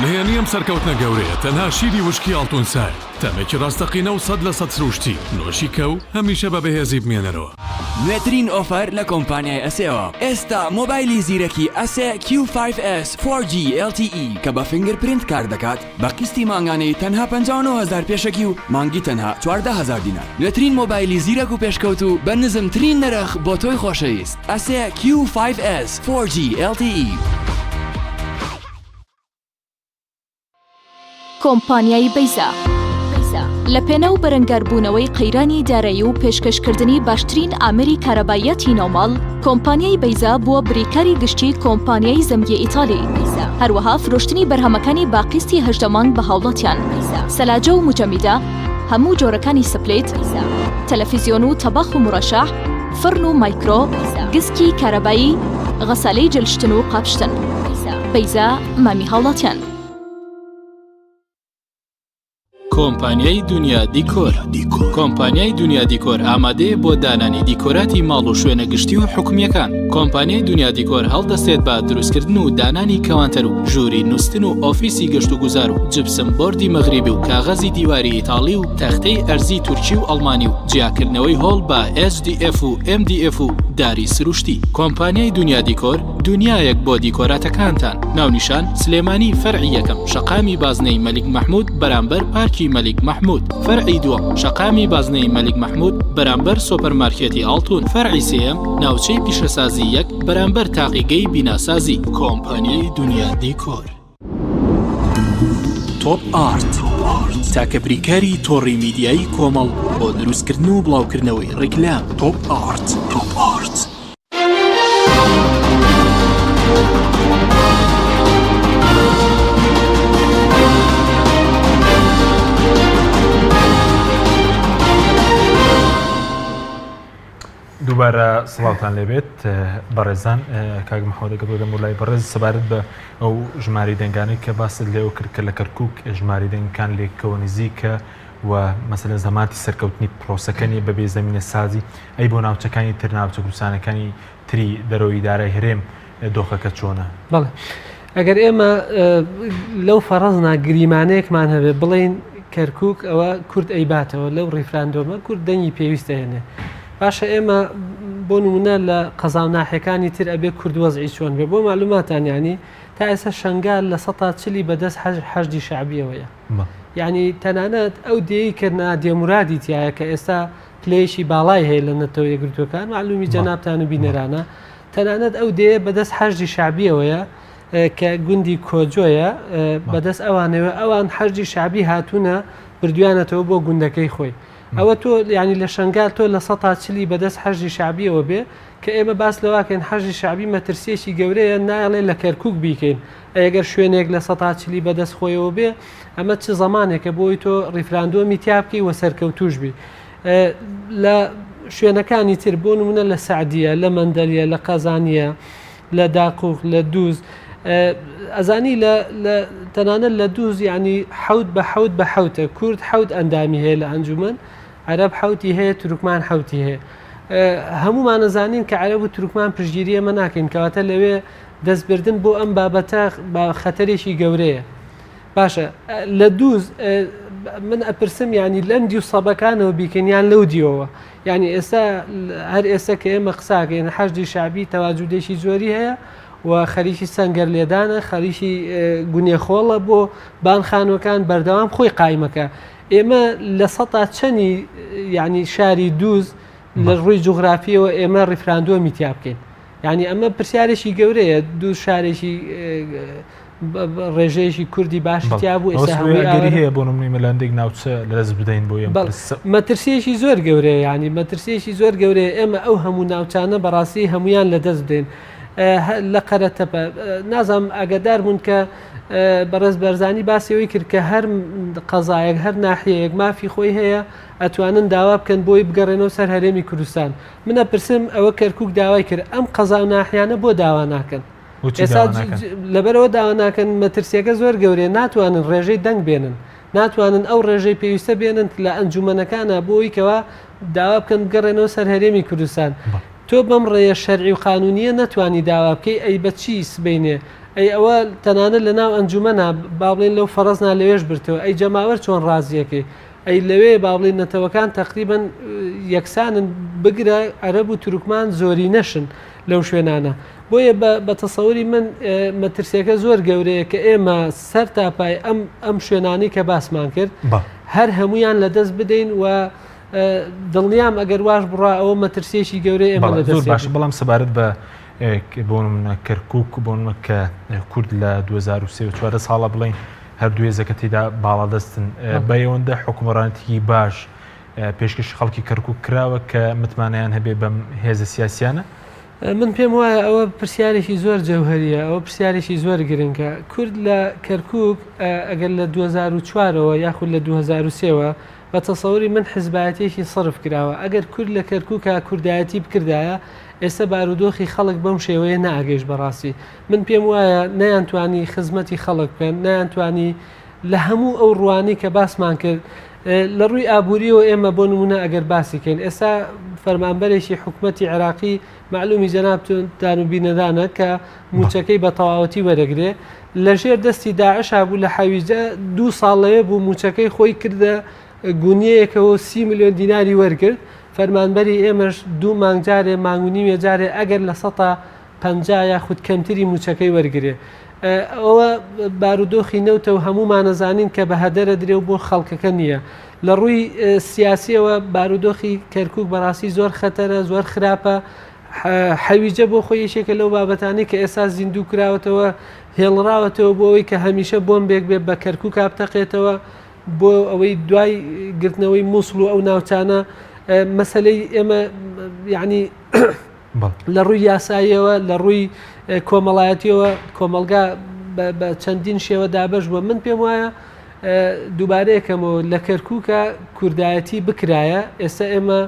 نهێنی ئەم سەرکەوتنە گەورەیە تەنها شیری وشکی ئاڵتون سایە، تامێکی ڕاستەقینە و 100% سروشتی، نۆشی کە و هەمیشە بە بەهێزی بمێنەرەوە. نوێترین ئۆفەر لە کۆمپانیای ئەسێوە ئێستا مۆبایلی زیرەکی ئەسێ کیو فایڤ ئێس فۆر جی ئێڵ تی ئی کە بە fingerprint کار دەکات بە قیستی مانگانەی تەنها 59 هەزار پێشەکی و مانگی تەنها 14 هەزار دینار نوێترین مۆبایلی زیرەک و پێشکەوتوو بە نزمترین نرخ بۆ تۆی خۆشەویست ئەسێ کیو فایڤ ئێس فۆر جی ئێڵ تی ئی. کۆمپانیای بەیزا لە پێناو بەرەنگاربوونەوەی قەیرانی دارایی و پێشکەشکردنی باشترین ئامێری کارەباییاتی ناوماڵ، کۆمپانیای بەیزا بووە بریکاری گشتی کۆمپانیای زەمگی ئیتالی. هەروەها فرۆشتنی بەرهەمەکانی بە قیستی 18 مانگ بە هاوڵاتیان. سەلاجە و موجەمیدە، هەموو جۆرەکانی split، تەلەفیزیۆن و تەباخ و مورەشەح، فڕن و مایکرۆ، گسکی کارەبایی، غەسالەی جلشتن و قاپشتن. بەیزا مامی هاوڵاتیان. کۆمپانیای دونیا دیکۆر کۆمپانیای دونیا دیکۆر ئامادەیە بۆ دانانی دیکۆراتی ماڵ و شوێنە گشتی و حکومییەکان. کۆمپانیای دونیا دیکۆر هەڵدەستێت بە دروستکردن و دانانی کەوانتەر و ژووری نوستن و ئۆفیسی گەشتوگوزار و جپسم بۆردی مەغریبی و کاغەزی دیواری ئیتاڵی و تەختەی ئەرزی تورکی و ئەڵمانی و جیاکردنەوەی هۆڵ بە HDF و MDF و داری سروشتی. کۆمپانیای دونیا دیکۆر دونیایەک بۆ دیکۆراتەکانتان. ناونیشان، سلێمانی فەرعی یەکەم شەقامی بازنەی مەلیک مەحمود بەرامبەر پارکی مەلیک مەحمود فەرعی دووەم شەقامی بازنەی مەلیک مەحمود بەرامبەر سۆپەرمارکێتی ئاڵتون فەرعی سێیەم ناوچەی پیشەسازی یەک بەرامبەر تاقیگەی بیناسازی. کۆمپانیای دونیا دیکۆر. تۆپ ئارت تاکە بریکاری تۆڕی میدیایی کۆمەڵ بۆ دروستکردن و بڵاوکردنەوەی ڕیکلام تۆپ ئارت. تۆپ ئارت. دووبارە سڵاوتان لێبێت بەڕێزان کاک محەممەد گەڵ دەم لای بەڕێز سەبارەت بە ئەو ژماری دەنگانەی کە باست لێوە کرد کە لە کەرکک ژماری دەنگەکان لێکەوە نزیکە و مەسەلەن زەمانتی سەرکەوتنی پرۆسەکە نیە بەبێ زەمینە سازی ئەی بۆ ناوچەکانی تر ناوچە کوردستانەکانی تری دەرەوەی ئیدارەی هەرێم دۆخەکە چۆنە؟ بەڵێ ئەگەر ئێمە لەو فەڕەزنا گریمانەیەکمان هەبێ بڵێین کەرکک ئەوە کورد ئەیباتەوە لەو ڕیفراندۆمە کورد دەنگی پێویست ئەهێنێ باشە ئێمە بۆ نمونە لە قەزا و ناحیەکانی تر ئەبێ کورد وەزعی چۆن بێ بۆ معلوماتان ینی تا ئێستا شنگال لە سەتا چلی بەدەست حەشدی شعبیەوەیە یانی تەنانەت ئەو دێی کە نادیە مورادی تایە کە ئێستا پلەیەکی باڵای هەیە لە نەتەوە یەکگرتووەکان معلومی جەنابتان و بینەرانە تەنانەت ئەو دێیە بەدەست حەشدی شەعبیەوەیە. کە گوندی کۆجۆیە بەدەست ئەوانەوە ئەوان حەشدی شەعبی هاتوونە بردویانەتەوە بۆ گوندەکەی خۆی ئەوە تۆ یانی لە شەنگال تۆ لە سەتا چلی بەدەست حەشدی شەعبیەوە بێ کە ئێمە باس لەواکەین حەشدی شەعبی مەترسیەکی گەورەیە نایەڵێ لە کەرکوک بیکەین ئەگەر شوێنێک لە سەتا چلی بەدەست خۆیەوە بێ ئەمە چ زەمانێکە بۆی تۆ ڕیفراندۆمی تیا بکەی وە سەرکەوتوش بی لە شوێنەکانی تر بۆ نمونە لە سعدیە لە مەندەلیە لە قەزانیە لە داقوق لە دووز ئەزانی لە تەنانەت لە دووز یعنی حەوت بە حەوت بە حەوتە کورد حەوت ئەندامی هەیە لە ئەنجومەن عەرەب حەوتی هەیە تورکمان حەوتی هەیە هەمومان ئەزانین کە عەرەب و تورکمان پشتگیری ئێمە ناکەین کەواتە لەوێ دەستبردن بۆ ئەم بابەتە بە خەتەرێکی گەورەیە باشە لە دووز من ئەپرسم ینی لەم دیو سەبەکانەوە بیکەن یان لەو دیەوە یعنی ئێستا هەر ئێستا کە ئێمە قساکەین حەشدی شعبی تەواجودێکی زۆری هەیە و خەریکی سەنگەر لێدانە خەریکی گونێخۆڵە بۆ بان خانوەکان بەردەوام خۆی قایمەکە ئێمە لە سەتا چەنی یعنی شاری دووز لە ڕووی جوغرافیەوە ئێمە ڕیفراندۆمی تیا بکەین یعنی ئەمە پرسیارێکی گەورەیە دوو شارێکی ڕێژەیەکی کوردی باشی تیا بوو ئێستا هەمووی ئەگەری هەیە بۆ نمونەی مە لە هەندێک ناوچە لەدەست بدەین بۆ ئێمە مەترسیەکی زۆر گەورەیە ینی مەترسیەکی زۆر گەورەیە ئێمە ئەو هەموو ناوچانە بەڕاستی هەمویان لەدەست بدەین لە قەرەتەپە نازانم ئاگادار بوون کە بەڕێز بەرزانی باسی ئەوەی کرد کە هەر قەزایەک هەر ناحیەیەک مافی خۆی هەیە ئەتوانن داوا بکەن بۆی بگەڕێنەوە سەر هەرێمی کوردستان من ئەپرسم ئەوە کەرکک داوای کرد ئەم قەزا و ناحیانە بۆ داوا ناکەن ئێستا لەبەرەوە داوا ناکەن مەترسیەکە زۆر گەورەیە ناتوانن ڕێژەی دەنگ بێنن ناتوانن ئەو ڕێژەی پێویستە بێنن لە ئەنجومەنەکانە بۆی کەوا داوا بکەن بگەڕێنەوە سەر هەرێمی کوردستان تۆ بەم ڕێیە شەرعی و قانونیە نەتوانی داوا بکەی ئەی بە چی سبەینێ ئەی ئەوە تەنانەت لە ناو ئەنجومەنا با بڵێین لەو فەڕەزنا لەوێش برتەوە ئەی جەماوەر چۆن ڕازیەکەی ئەی لەوێ با بڵێین نەتەوەکان تەقریبەن یەکسانن بگرە عەرەب و تورکمان زۆرینەشن لەو شوێنانە بۆیە بە تەسەوری من مەترسیەکە زۆر گەورەیە کە ئێمە سەر تاپای ئەم ئەم شوێنانی کە باسمان کرد هەر هەمویان لەدەست بدەین و دڵنیام ئەگەر واش بڕا ئەوە مەترسیەکی گەورەی ئێمە لە زۆر باش بەڵام سەبارەت بە بۆ نمونە کەرکک بۆ نمونە کە کورد لە 2003 و 14 ساڵە بڵین هەردوو هێزەکە تێدا باڵادەستن بەیەوەندە حکومڕانێکی باش پێشکەشی خەڵکی کەرکک کراوە کە متمانەیان هەبێ بەم هێزە سیاسیانە من پێم وایە ئەوە پرسیارێکی زۆر جەوهریە ئەوە پرسیارێکی زۆر گرنگە کورد لە کەرکک ئەگەر لە 2004ەوە یاخود لە 2003ەوە بە تەسەوری من حزبایەتیەکی سەرف کراوە ئەگەر کورد لە کەرکوکا کوردایەتی بکردایە ئێستا بارودۆخی خەڵک بەم شێوەیە نەئەگەیشت بەڕاستی من پێم وایە نەیانتوانی خزمەتی خەڵک بکەن نەیانتوانی لە هەموو ئەو ڕوانەی کە باسمان کرد لە ڕووی ئابووریەوە ئێمە بۆ نمونە ئەگەر باسی کەین ئێستا فەرمانبەرێکی حکومەتی عێراقی معلومی جەنابتان و بینەرانە کە موچەکەی بە تەواوەتی وەرەگرێ لەژێر دەستی داعشا بوو لە حەویجە دوو ساڵ لەوێ بوو موچەکەی خۆی کردە گونیەیەکەوە سی ملیۆن دیناری وەرگرت فەرمانبەری ئێمەش دوو مانگ جارێ مانگ و نیوێ جارێ ئەگەر لە سەتا 50 یاخود کەمتری موچەکەی وەرگێ ئەوە بارودۆخی نەوتە و هەمومانەزانین کە بە هەدەرە درێ و بۆ خەڵکەکە نییە لە ڕووی سیاسیەوە بارودۆخی کەرکک بەڕاستی زۆر خەتەرە زۆر خراپە حەویجە بۆ خۆی یەکێکە لەو بابەتانەی کە ئێستا زیندوو کراوەتەوە، هێڵراوەتەوە بۆ ئەوەی کە هەمیشە بۆمبێک بێ بە کەرکووکا بتەقێتەوە، بۆ ئەوەی دوای گرتنەوەی مووسڵ و ئەو ناوچانە مەسەلەی ئێمە یعنی لە ڕووی یاساییەوە لە ڕووی کۆمەڵایەتیەوە کۆمەڵگا بە چەندین شێوە دابەش بووە من پێم وایە دووبارەیەکەمەوە لە کەرکووکە کوردایەتی بکرایە ئێستا ئێمە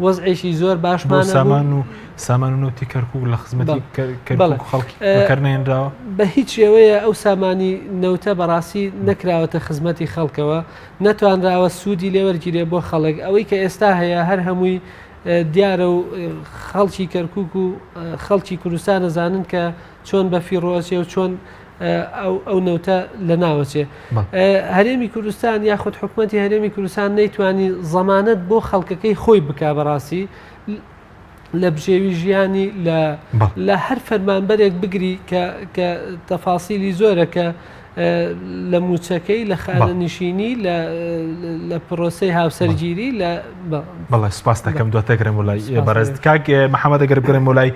وەزعێکی زۆر باشمان بۆ سامان و سامان و نەوتی کەرکوک لە خزمەتی کەرکوک خەڵکی بەکار نەهێنراوە؟ بە هیچ شێوەیە ئەو سامانی نەوتە بەڕاستی نەکراوەتە خزمەتی خەڵکەوە، نەتوانراوە سوودی لێ وەرگیرێ بۆ خەڵک، ئەوەی کە ئێستا هەیە هەر هەمووی دیارە و خەڵکی کەرکوک و خەڵکی کوردستان ئەزانن کە چۆن بە فیڕۆ ئەچێ و چۆن ئەو نەوتە لەناوەچێ. هەرێمی کوردستان یاخود حکومەتی هەرێمی کوردستان نەیتوانی زەمانەت بۆ خەڵکەکەی خۆی بک بەڕاستی لە بژێوی ژیانی لە لە هەر فەرمانبەرێک بگری کە کە تەفاسیلی زۆرە کە. لە موچەکەی لە خانەنشینی لە پرۆسەی هاوسەرگیری لە بەڵێ سپاس دەکەم دواتر گەرم وڵای بەڕێز کاک محەممەد گەر بگەرم وڵای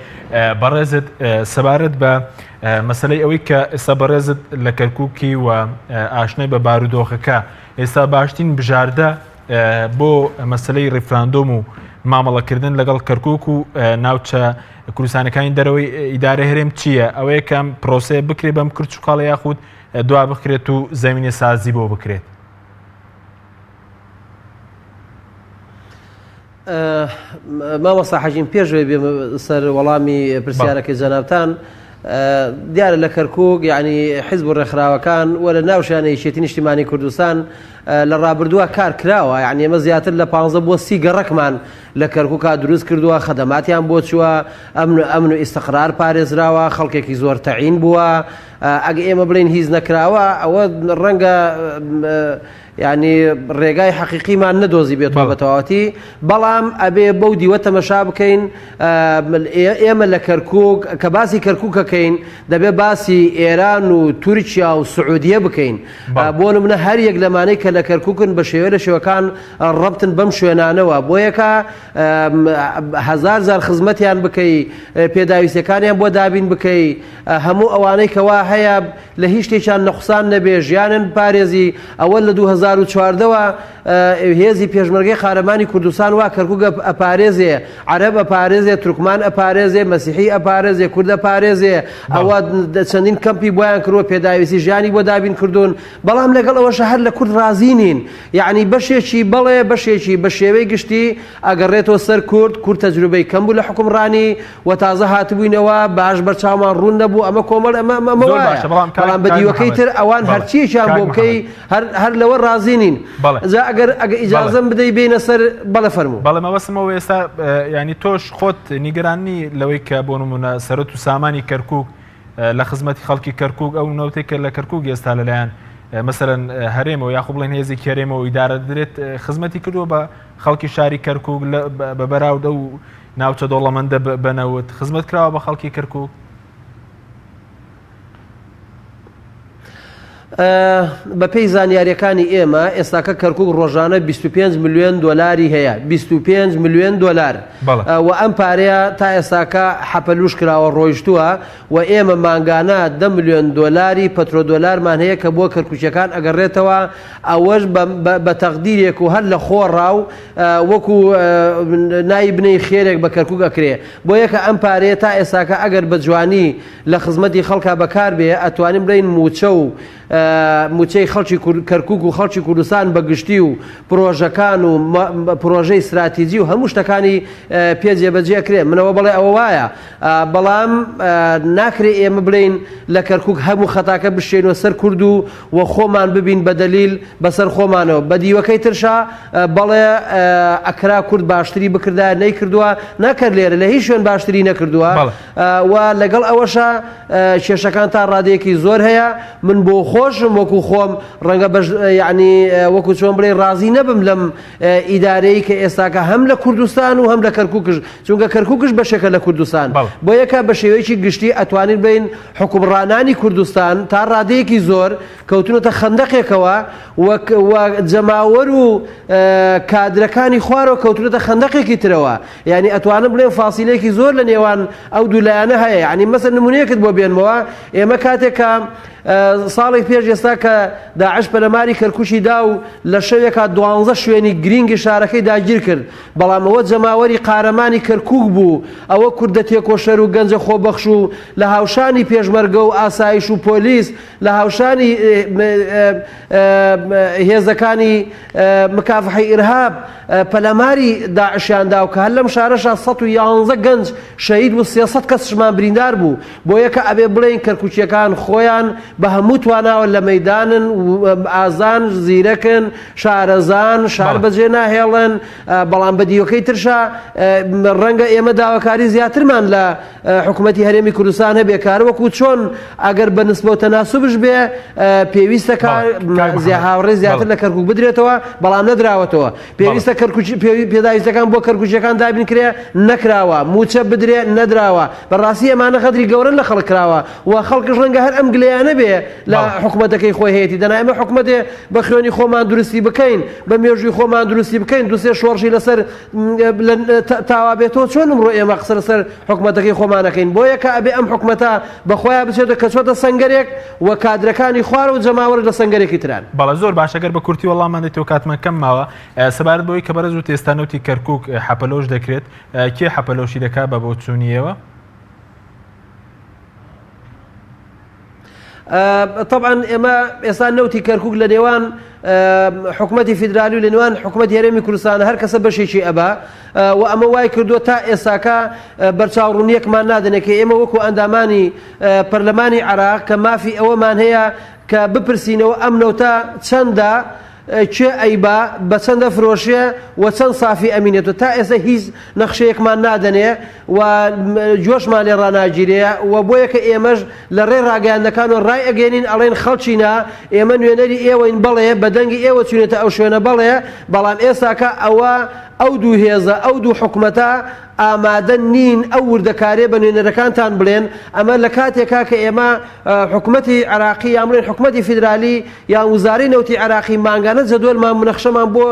بەڕێزت سەبارەت بە مەسلەی ئەوەی کە ئێستا بەڕێزت لە کەرککی و ئاشنای بە بارودۆخەکە ئێستا باشترین بژاردە بۆ مەسلەی ڕیفراندۆم و مامەڵەکردن لەگەڵ کەرکک و ناوچە کوردستانەکانی دەرەوەی ئیدارە هەرێم چییە؟ ئەوەیە کە ئەم پرۆسەیە بکرێت بەم کرچ و کاڵە یاخود دوا بخرێت و زەمینە سازی بۆ بکرێت؟ مامۆستا حەجیم پێش ئەوەی بێمە سەر وەڵامی پرسیارەکەی جەنابتان دیارە لە کەرکک یعنی حیزب و ڕێکخراوەکان و لە ناوشیانە یەکێتی نیشتیمانی کوردستان لە ڕابردووە کار کراوە یعنی ئێمە زیاتر لە 15 بۆ سی گەڕەکمان لە کەرکوکا دروست کردووە، خەدەماتیان بۆ چووە، ئەمن و ئەمن و ئیستقرار پارێزراوە، خەڵکێکی زۆر تەعین بووە، ئەگە ئێمە بڵێین هیچ نەکراوە ئەوە ڕەنگە یعنی ڕێگای حەقیقیمان نەدۆزی بێتەوە بە تەواوەتی، بەڵام ئەبێ بەو دیوە تەمەشا بکەین ئێمە لە کەرکوک کە باسی کەرکوکەکەین دەبێ باسی ئێران و تورکیا و سعودیە بکەین بۆ نمونە هەر یەک لەمانەی کە لە کەرکوکن بە شێوە لە شێوەکان ڕەبتن بەم شوێنانەوە بۆیەکە هەزار جار خزمەتیان بکەی پێداویستەکانیان بۆ دابین بکەی هەموو ئەوانەی کەوا هەیە لە هیچ شتێکیان نەقسان نەبێ ژیانن پارێزی ئەوە لە 2014ەوە هێزی پێشمەرگەی قارەمانی کوردستان وا کەرکوک ئەپارێزێ عەرەب ئەپارێزێ تورکمان ئەپارێزێ مەسیحی ئەپارێزێ کورد ئەپارێزێ ئەوە چەندین کەمپی بۆیان کردووە پێداویستی ژیانی بۆ دابین کردوون بەڵام لەگەڵ ئەوەشە هەر لە کورد ڕازی نین یعنی بەشێکی بەڵێ بەشێکی بە شێوەی گشتی ئەگەڕێتەوە سەر کورد کورد تەجروبەی کەم بوو لە حوکمڕانی و تازە هاتبووینەوە باش بەرچاومان ڕوون نەبوو ئەمە کۆمەڵ ئەمە ئەمە زۆر وایە باشە بەڵام کاک بەڵام بە کاک دیوەکەی محەممەد تر ئەوان بەڵێ هەرچیەکیان کاک بۆ بکەی محەممەد هەر هەر لەوە ڕازی نین بەڵێ جا ئەگەر ئەگە بەڵێ ئیجازەم بدەی بێینە سەر بەڵێ فەرموو. بەڵێ مەبەستم ئەوە ئێستا یانی تۆش خۆت نیگەران نی لەوەی کە بۆ نمونە سەرەت و سامانی کەرکک لە خزمەتی خەڵکی کەرکک ئەو نەوتێک کە لە کەرکک ئێستا لەلایەن مەسەرەن هەرێمەوە یاخۆ بڵێن هێزێکی هەرێمەوە ئیدارە دەدرێت خزمەتی کردووە بە خەڵکی شاری کەرکک بە بەراورد ئەو ناوچە دەوڵەمەندە بە نەوت خزمەت کراوە بە خەڵکی کەرکک؟ بەپێی زانیاریەکانی ئێمە ئێستاکە کەرکک ڕۆژانە 25 ملیۆن دۆلاری هەیە 25 ملیۆن دۆلار و ئەم پارەیە تا ئێستاکە حەپەلوش کراوە ڕۆیشتووە و ئێمە مانگانە 10 ملیۆن دۆلاری پەترۆدۆلارمان هەیە کە بۆ کەرکوکیەکان ئەگەڕێتەوە ئەوەش بە تەقدیرێک و هەر لە خۆڕا و وەکو ناوی بنەی خێرێک بە کەرکک ئەکرێ بۆ یەکە ئەم پارەیە تا ئێستاکە ئەگەر بە جوانی لە خزمەتی خەڵکا بەکار بێ ئەتوانین بڵێین مووچە و مووچەی خەڵکی کەرکوک و خەڵکی کوردستان بە گشتی و پرۆژەکان و پرۆژەی ستراتیجی و هەموو شتەکانی پێ جێبەجێ کرێ منەوە بڵێ ئەوە وایە بەڵام ناکرێ ئێمە بڵێین لە کەرکوک هەموو خەتاکە بشێنەوە سەر کورد و و خۆمان ببین بە دەلیل بەسەر خۆمانەوە بە دیوەکەی ترشا بەڵێ ئەکرا کورد باشتری بکردایە نەیکردووە نەکرد لێرە لە هیچ شوێن باشتری نەکردووە و لەگەڵ ئەوەشا کێشەکان تا ڕادەیەکی زۆر هەیە من بۆ خۆشم وەکو خۆم ڕەنگە بەش یعنی وەکو چۆن بڵێ ڕازی نەبم لەم ئیدارەی کە ئێستاکە هەم لە کوردستان و هەم لە کەرکوکش چونکە کەرکوکش بەشێکە لە کوردستان بۆ یەکە بە شێوەیەکی گشتی ئەتوانین بڵێین حوکمڕانانی کوردستان تا ڕادەیەکی زۆر کەوتونەتە خەندەقێکەوە و جەماوەر و کادرەکانی خوارەوە کەوتونەتە خەندەقێکی ترەوە یعنی ئەتوانم بڵێم فاسیلەیەکی زۆر لە نێوان ئەو دوو لایەنە هەیە یعنی مەسەن نمونەیەکت بۆ بێنمەوە ئێمە کاتێک کە ساڵێک پێش ئێستا کە داعش پەلەماری کەرکوکی دا و لە شەوێکا دوانزە شوێنی گرینگی شارەکەی داگیر کرد بەڵام ئەوە جەماوەری قارەمانی کەرکوک بوو، ئەوە کوردە تێکۆشەر و گەنجە خۆبەخش و لە هاوشانی پێشمەرگە و ئاسایش و پۆلیس، لە هاوشانی هێزەکانی مکافحەی ئیرهاب پەلاماری داعشیان دا و کە هەر لەم شارەشا 111 گەنج شەهید و 300 کەسشمان بریندار بوو. بۆیە کە ئەبێ بڵێین کەرکوکییەکان خۆیان بە هەموو تواناوە لە مەیدانن و ئازان، زیرەکن، شارەزان شار بەجێ ناهێڵن، بەڵام بە دیوەکەی ترشا ڕەنگە ئێمە داواکاری زیاترمان لە حکوومەتی هەرێمی کوردستان هەبێ کار وەکو چۆن ئەگەر بە نسبە و تەناسوبش بێ پێویستە کار هاوڕێ زیاتر لە کەرکک بدرێتەوە بەڵام نەدراوەتەوە پێویستە کەرکک پێداویستەکان بۆ کەرکوچیەکان دابین کرێ نەکراوە موچە بدرێ نەدراوە بەڕاستی ئەمانە غەدری گەورن لە خەڵک کراوە و خەڵکش ڕەنگە هەر ئەم گلەیانە بێ. نەبێ لە حکومەتەکەی خۆی هەیەتی دەنا ئێمە حکومەتێ بە خوێنی خۆمان دروستی بکەین بە مێژووی خۆمان دروستی بکەین دوسێ شۆڕشی لەسەر تاوا بێتەوە چۆن ئمڕۆ ئێمە قسە لەسەر حکومەتەکەی خۆمانەکەین بۆیە کە ئەبێ ئەم حکومەتە بەخۆیان بچێتە کە چۆتە سەنگەرێک و کادرەکانی خوارە و جەماوەر لە سەنگەرێکی تران. بەڵێ زۆر باشە گەر بە کورتی وەڵاممان دەیتەوە کاتمان کەم ماوە سەبارەت بەوەی کە بەڕێز وت ئێستا نەوتی کەرکوک حەپەلۆش دەکرێت کێ حەپەلۆشی دەکات بە بۆچوونی ئێوە؟ تەبعەن ئێمە ئێستا نەوتی کەرکک لە نێوان حکوومەتی فیدرالی و لە نێوان حکوومەت هەرێمی کوردستان هەر کەسە بەشێکی ئەبا و ئەمە وای کردووە تا ئێستاکە بەرچاوڕوونیەکمان نادەنێت کە ئێمە وەکو ئەندامانی پەرلەمانی عراق کە مافی ئەوەمان هەیە کە بپرسینەوە ئەم نەوتە چەندە کێ ئەیبا، بە چەند ئەفرۆشێ و چەند سافی ئەمینێتەوە، تا ئێستا هیچ نەخشەیەکمان نادەنێ و گۆشمان لێ ڕاناگیرێ و بۆیە کە ئێمەش لە ڕێی ڕاگەیاندنەکانەوە ڕایئەگەیەنین ئەڵێین خەڵکینە ئێمە نوێنەری ئێوەین بەڵێ بە دەنگی ئێوە چوینەتە ئەو شوێنە بەڵێ بەڵام ئێستاکە ئەوە ئەو دوو هێزە ئەو دوو حکومەتە ئامادە نین ئەو وردەکاریە بە نوێنەرەکانتان بڵێن، ئەمە لە کاتێکا کە ئێمە حکومەتی عێراقی یان بڵێن حکومەتی فیدرالی یان وزارەی نەوتی عێراقی مانگانە جەدوەلمان منەخشەمان بۆ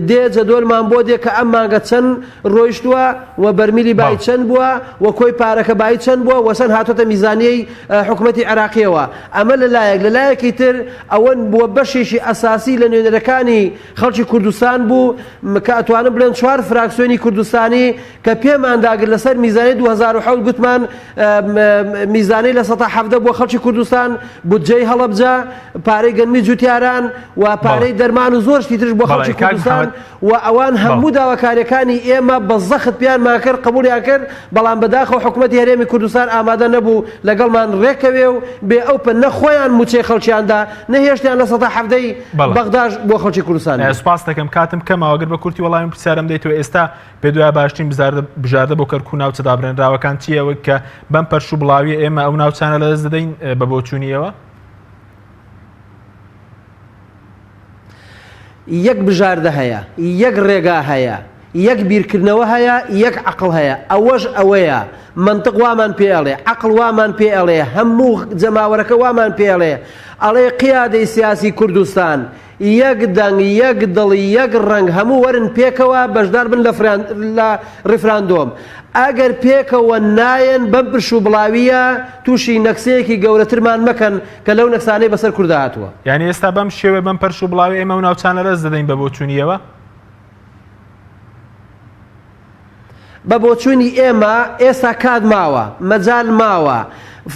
دێ جەدوەلمان بۆ دێ کە ئەم مانگە چەند ڕۆیشتووە و بەرمیلی بای چەند بووە و کۆی پارەکە بای چەند بووە و چەند هاتۆتە میزانیەی حکومەتی عێراقیەوە ئەمە لە لایەک لە لایەکی تر ئەوە بووە بەشێکی ئەساسی لە نوێنەرەکانی خەڵکی کوردستان بوو کە ئەتوانم بڵێن چوار فراکسیۆنی کوردستانی کە پێمان داگرت لەسەر میزانیەی 2007 گوتمان میزانەی لە سەتا حەڤدە بۆ خەڵکی کوردستان بودجەی هەڵەبجە پارەی گەنمی جوتیاران و پارەی دەرمان و زۆر شتی ترش بۆ خەڵکی کوردستان و ئەوان هەموو داواکاریەکانی ئێمە بە زەخت پێیانمان کرد قبولیان کرد بەڵام بەداخەوە حکومەتی هەرێمی کوردستان ئامادە نەبوو لەگەڵمان ڕێکەوێ و بێ ئەو پە نە خۆیان موچەی خەڵکیان دا نە هێشتیان لە سەتا حەڤدەی بەغداش بۆ خەڵکی کوردستان بێ. سوپاست دەکەم کاتم کەمە گەر بە کورتی وەڵامی پرسیارم دەیتەوە ئێستا پێت وایە باشترین بژاردە بۆ کەرکوک و ناوچە دابرێنراوەکان چییە وەک کە بەم پەرش و بڵاویە ئێمە ئەو ناوچانە لەدەست دەدەین بە بۆچوونی ئێوە؟ یەک بژاردە هەیە، یەک ڕێگا هەیە، یەک بیرکردنەوە هەیە، یەک عەقڵ هەیە، ئەوەش ئەوەیە مەنتق وامان پێ ئەڵێ، عەقڵ وامان پێ ئەڵێ، هەموو جەماوەرەکە وامان پێ ئەڵێ، ئەڵێ قیادەی سیاسی کوردستان، یەک دەنگ، یەک دڵ، یەک ڕەنگ هەموو وەرن پێکەوە بەشدار بن لە ڕیفراندۆم. ئەگەر پێکەوە نایەن بەم پرش و بڵاوییە تووشی نەکسەیەکی گەورەترمان مەکەن کە لەو نەکسانەی بەسەر کوردا هاتووە. یانی ئێستا بەم شێوەیە بەم پەرش و بڵاویە ئێمە ئەو ناوچانە لەدەست دەدەین بە بۆچوونی ئێوە؟ بە بۆچوونی ئێمە ئێستا کات ماوە، مەجال ماوە،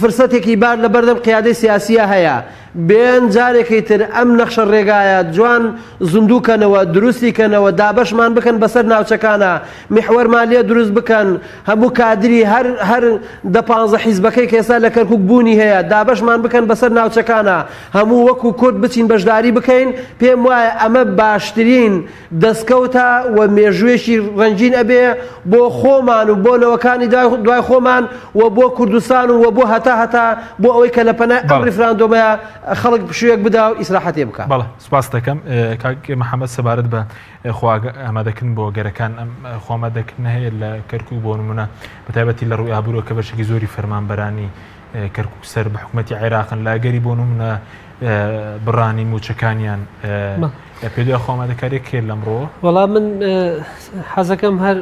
فرسەتێکی باش لە بەردەم قیادەی سیاسییا هەیە، بێن جارێکی تر ئەم نەخشە ڕێگایە جوان زیندوو کەنەوە، دروستی کەنەوە، دابەشمان بکەن بەسەر ناوچەکانا، میحوەرمان لێ دروست بکەن، هەموو کادری هەر هەر دە پانزە حیزبەکەی کە ئێستا لە کەرکوک بوونی هەیە، دابەشمان بکەن بەسەر ناوچەکانا، هەموو وەکو کورد بچین بەشداری بکەین، پێم وایە ئەمە باشترین دەستکەوتە و مێژوویەکی ڕەنگین ئەبێ بۆ خۆمان و بۆ نەوەکانی دوای خۆمان و بۆ کوردستان و بۆ هەتا هەتا بۆ ئەوەی کە لە پەنای ئەم ڕیفراندۆمەیە خەڵک پشوویەک بدا و ئیسراحەتێ بکا. بەڵێ سوپاست دەکەم کاک محەمەد سەبارەت بە خۆ ئامادەکردن بۆ گەرەکان ئەم خۆ ئامادەکردنە هەیە لە کەرکوک بۆ نمونە بەتایبەتی لە ڕووی ئابوورەوە کە بەشێکی زۆری فەرمانبەرانی کەرکوک سەر بە حکوومەتی عێراقن لە ئەگەری بۆ نمونە بڕانی موچەکانیان پێ دوای خۆ ئامادەکاریەک هەیە لەمڕۆوە؟ وەڵا من حەزەکەم هەر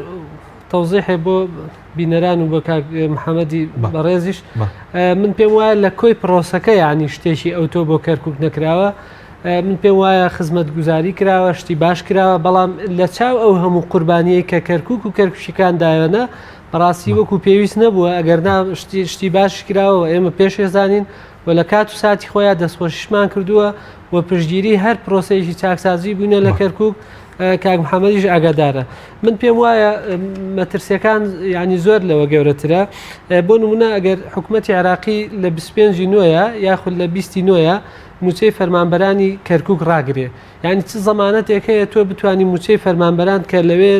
تەوزیحێ بۆ بینەران و بۆ کاک محەممەدی بەڕێزیش من پێم وایە لە کۆی پرۆسەکە یعنی شتێکی ئەوتۆ بۆ کەرکک نەکراوە من پێم وایە خزمەت گوزاری کراوە شتی باش کراوە بەڵام لە چاو ئەو هەموو قوربانیەی کە کەرکک و کەرکوشیکان دایانە بەڕاستی وەکو پێویست نەبووە ئەگەر نا شتی شتی باش کراوە ئێمە پێشێزانین و لە کات و ساتی خۆیا دەستخۆشیشمان کردووە و پشتگیری هەر پرۆسەیەکی چاکسازی بووینە لە کەرکک کاک محەممەدیش ئاگادارە من پێم وایە مەترسیەکان ینی زۆر لەوە گەورەترە بۆ نمونە ئەگەر حکوومەتتی عراقی لە 25 نوۆیە یاخود لە 20 نوۆیە موچەی فەرمانبەرانی کەرکک ڕاگرێ یانی چ زەمانەتێک هەیە تۆ بتانی موچەی فەرمانبەران کە لەوێ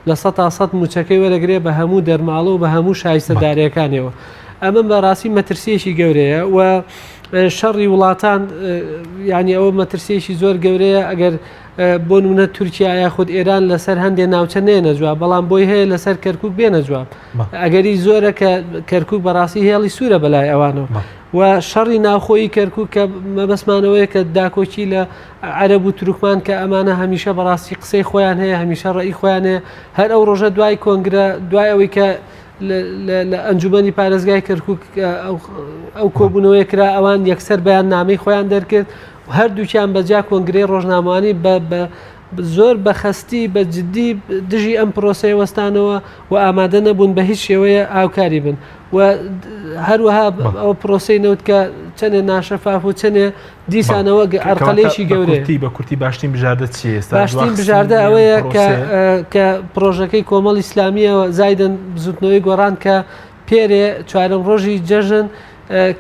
لە سە تا سە موچەکەی وەرەگرێ بە هەموو دەرماڵە و بە هەموو شایستە دارەکانەوە. ئەمە بەڕاستی مەترسیەکی گەورەیە و شەڕی وڵاتان یعنی ئەوە مەترسیەکی زۆر گەورەیە ئەگەر بۆ نمونە تورکیا یاخود ئێران لەسەر هەندێ ناوچە نێنە جواب بەڵام بۆی هەیە لەسەر کەرکک بێنە جواب ئەگەری زۆرە کە کەرکک بەڕاستی هێڵی سوورە بەلای ئەوانەوە و شەڕی ناوخۆیی کەرکک کە مەبەستمانەوەیە کە داکۆکی لە عەرەب و تورکمان کە ئەمانە هەمیشە بەڕاستی قسەی خۆیان هەیە هەمیشە ڕێی خۆیان هەیە هەر ئەو ڕۆژە دوای کۆنگرە دوای ئەوەی کە لە ئەنجومەنی پارێزگای کەرکک ئەو کۆبوونەوەی کرا ئەوان یەکسەر بەیان نامەی خۆیان دەرکرد هەردووکیان بەجیا کۆنگرەی ڕۆژنامەوانی بە زۆر بە خەستی بە جدی دژی ئەم پرۆسەیە وەستانەوە و ئامادە نەبوون بە هیچ شێوەیە هاوکاری بن و هەروەها ئەو پرۆسەی نەوت کە چەندێ ناشەفاف و چەندێ دیسانەوە ئەرقەلێکی گەورەی بە کورتی باشترین بژاردە چی ئێستا باشترین بژاردە ئەوەیە کە کە پرۆژەکەی کۆمەڵ ئیسلامیەوە زایدن بزوتنەوەی گۆڕان کە پێرێ چوارەم ڕۆژی جەژن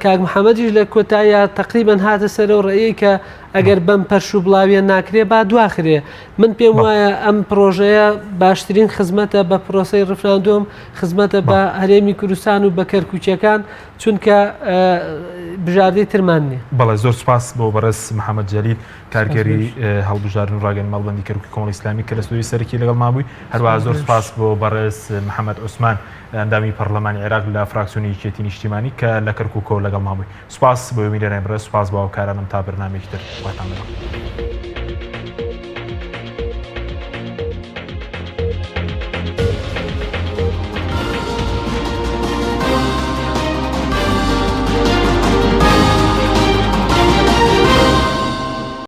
کاک محەممەدیش لە کۆتاییا تقریبان هاتە سەرەوە ڕێی کە ئەگەر بەم پەرش و بڵاویە ناکرێ با دواخرێ من پێم وایە ئەم پرۆژەیە باشترین خزمەتە بە پرۆسەی ڕفراندۆم خزمەتە بە هەرێمی کوردستان و بە کەرکوچەکان چونکە بژاردەی ترمان نیە. بەڵێ زۆر سوپاس بۆ بەڕێز محەمەد جەلیل کارگێری هەڵبژاردن و ڕاگەیاندنی مەڵبەندی کەرکوکی کۆمەڵی ئیسلامی کە لە ستۆدیۆی سەرەکی لەگەڵمان بووی هەروەها زۆر سوپاس بۆ بەڕێز محەمەد عوسمان ئەندامی پەڕلەمانی عێراق لە فراکسیۆنی یەکێتی نیشتیمانی کە لە کەرکوکەوە لەگەڵمان بووی سوپاس بۆ ئێوەی میلەرانی بەڕێز سوپاس بۆ هاوکارانم تا بەرنامەیەکی تر خواتان لەگەڵ.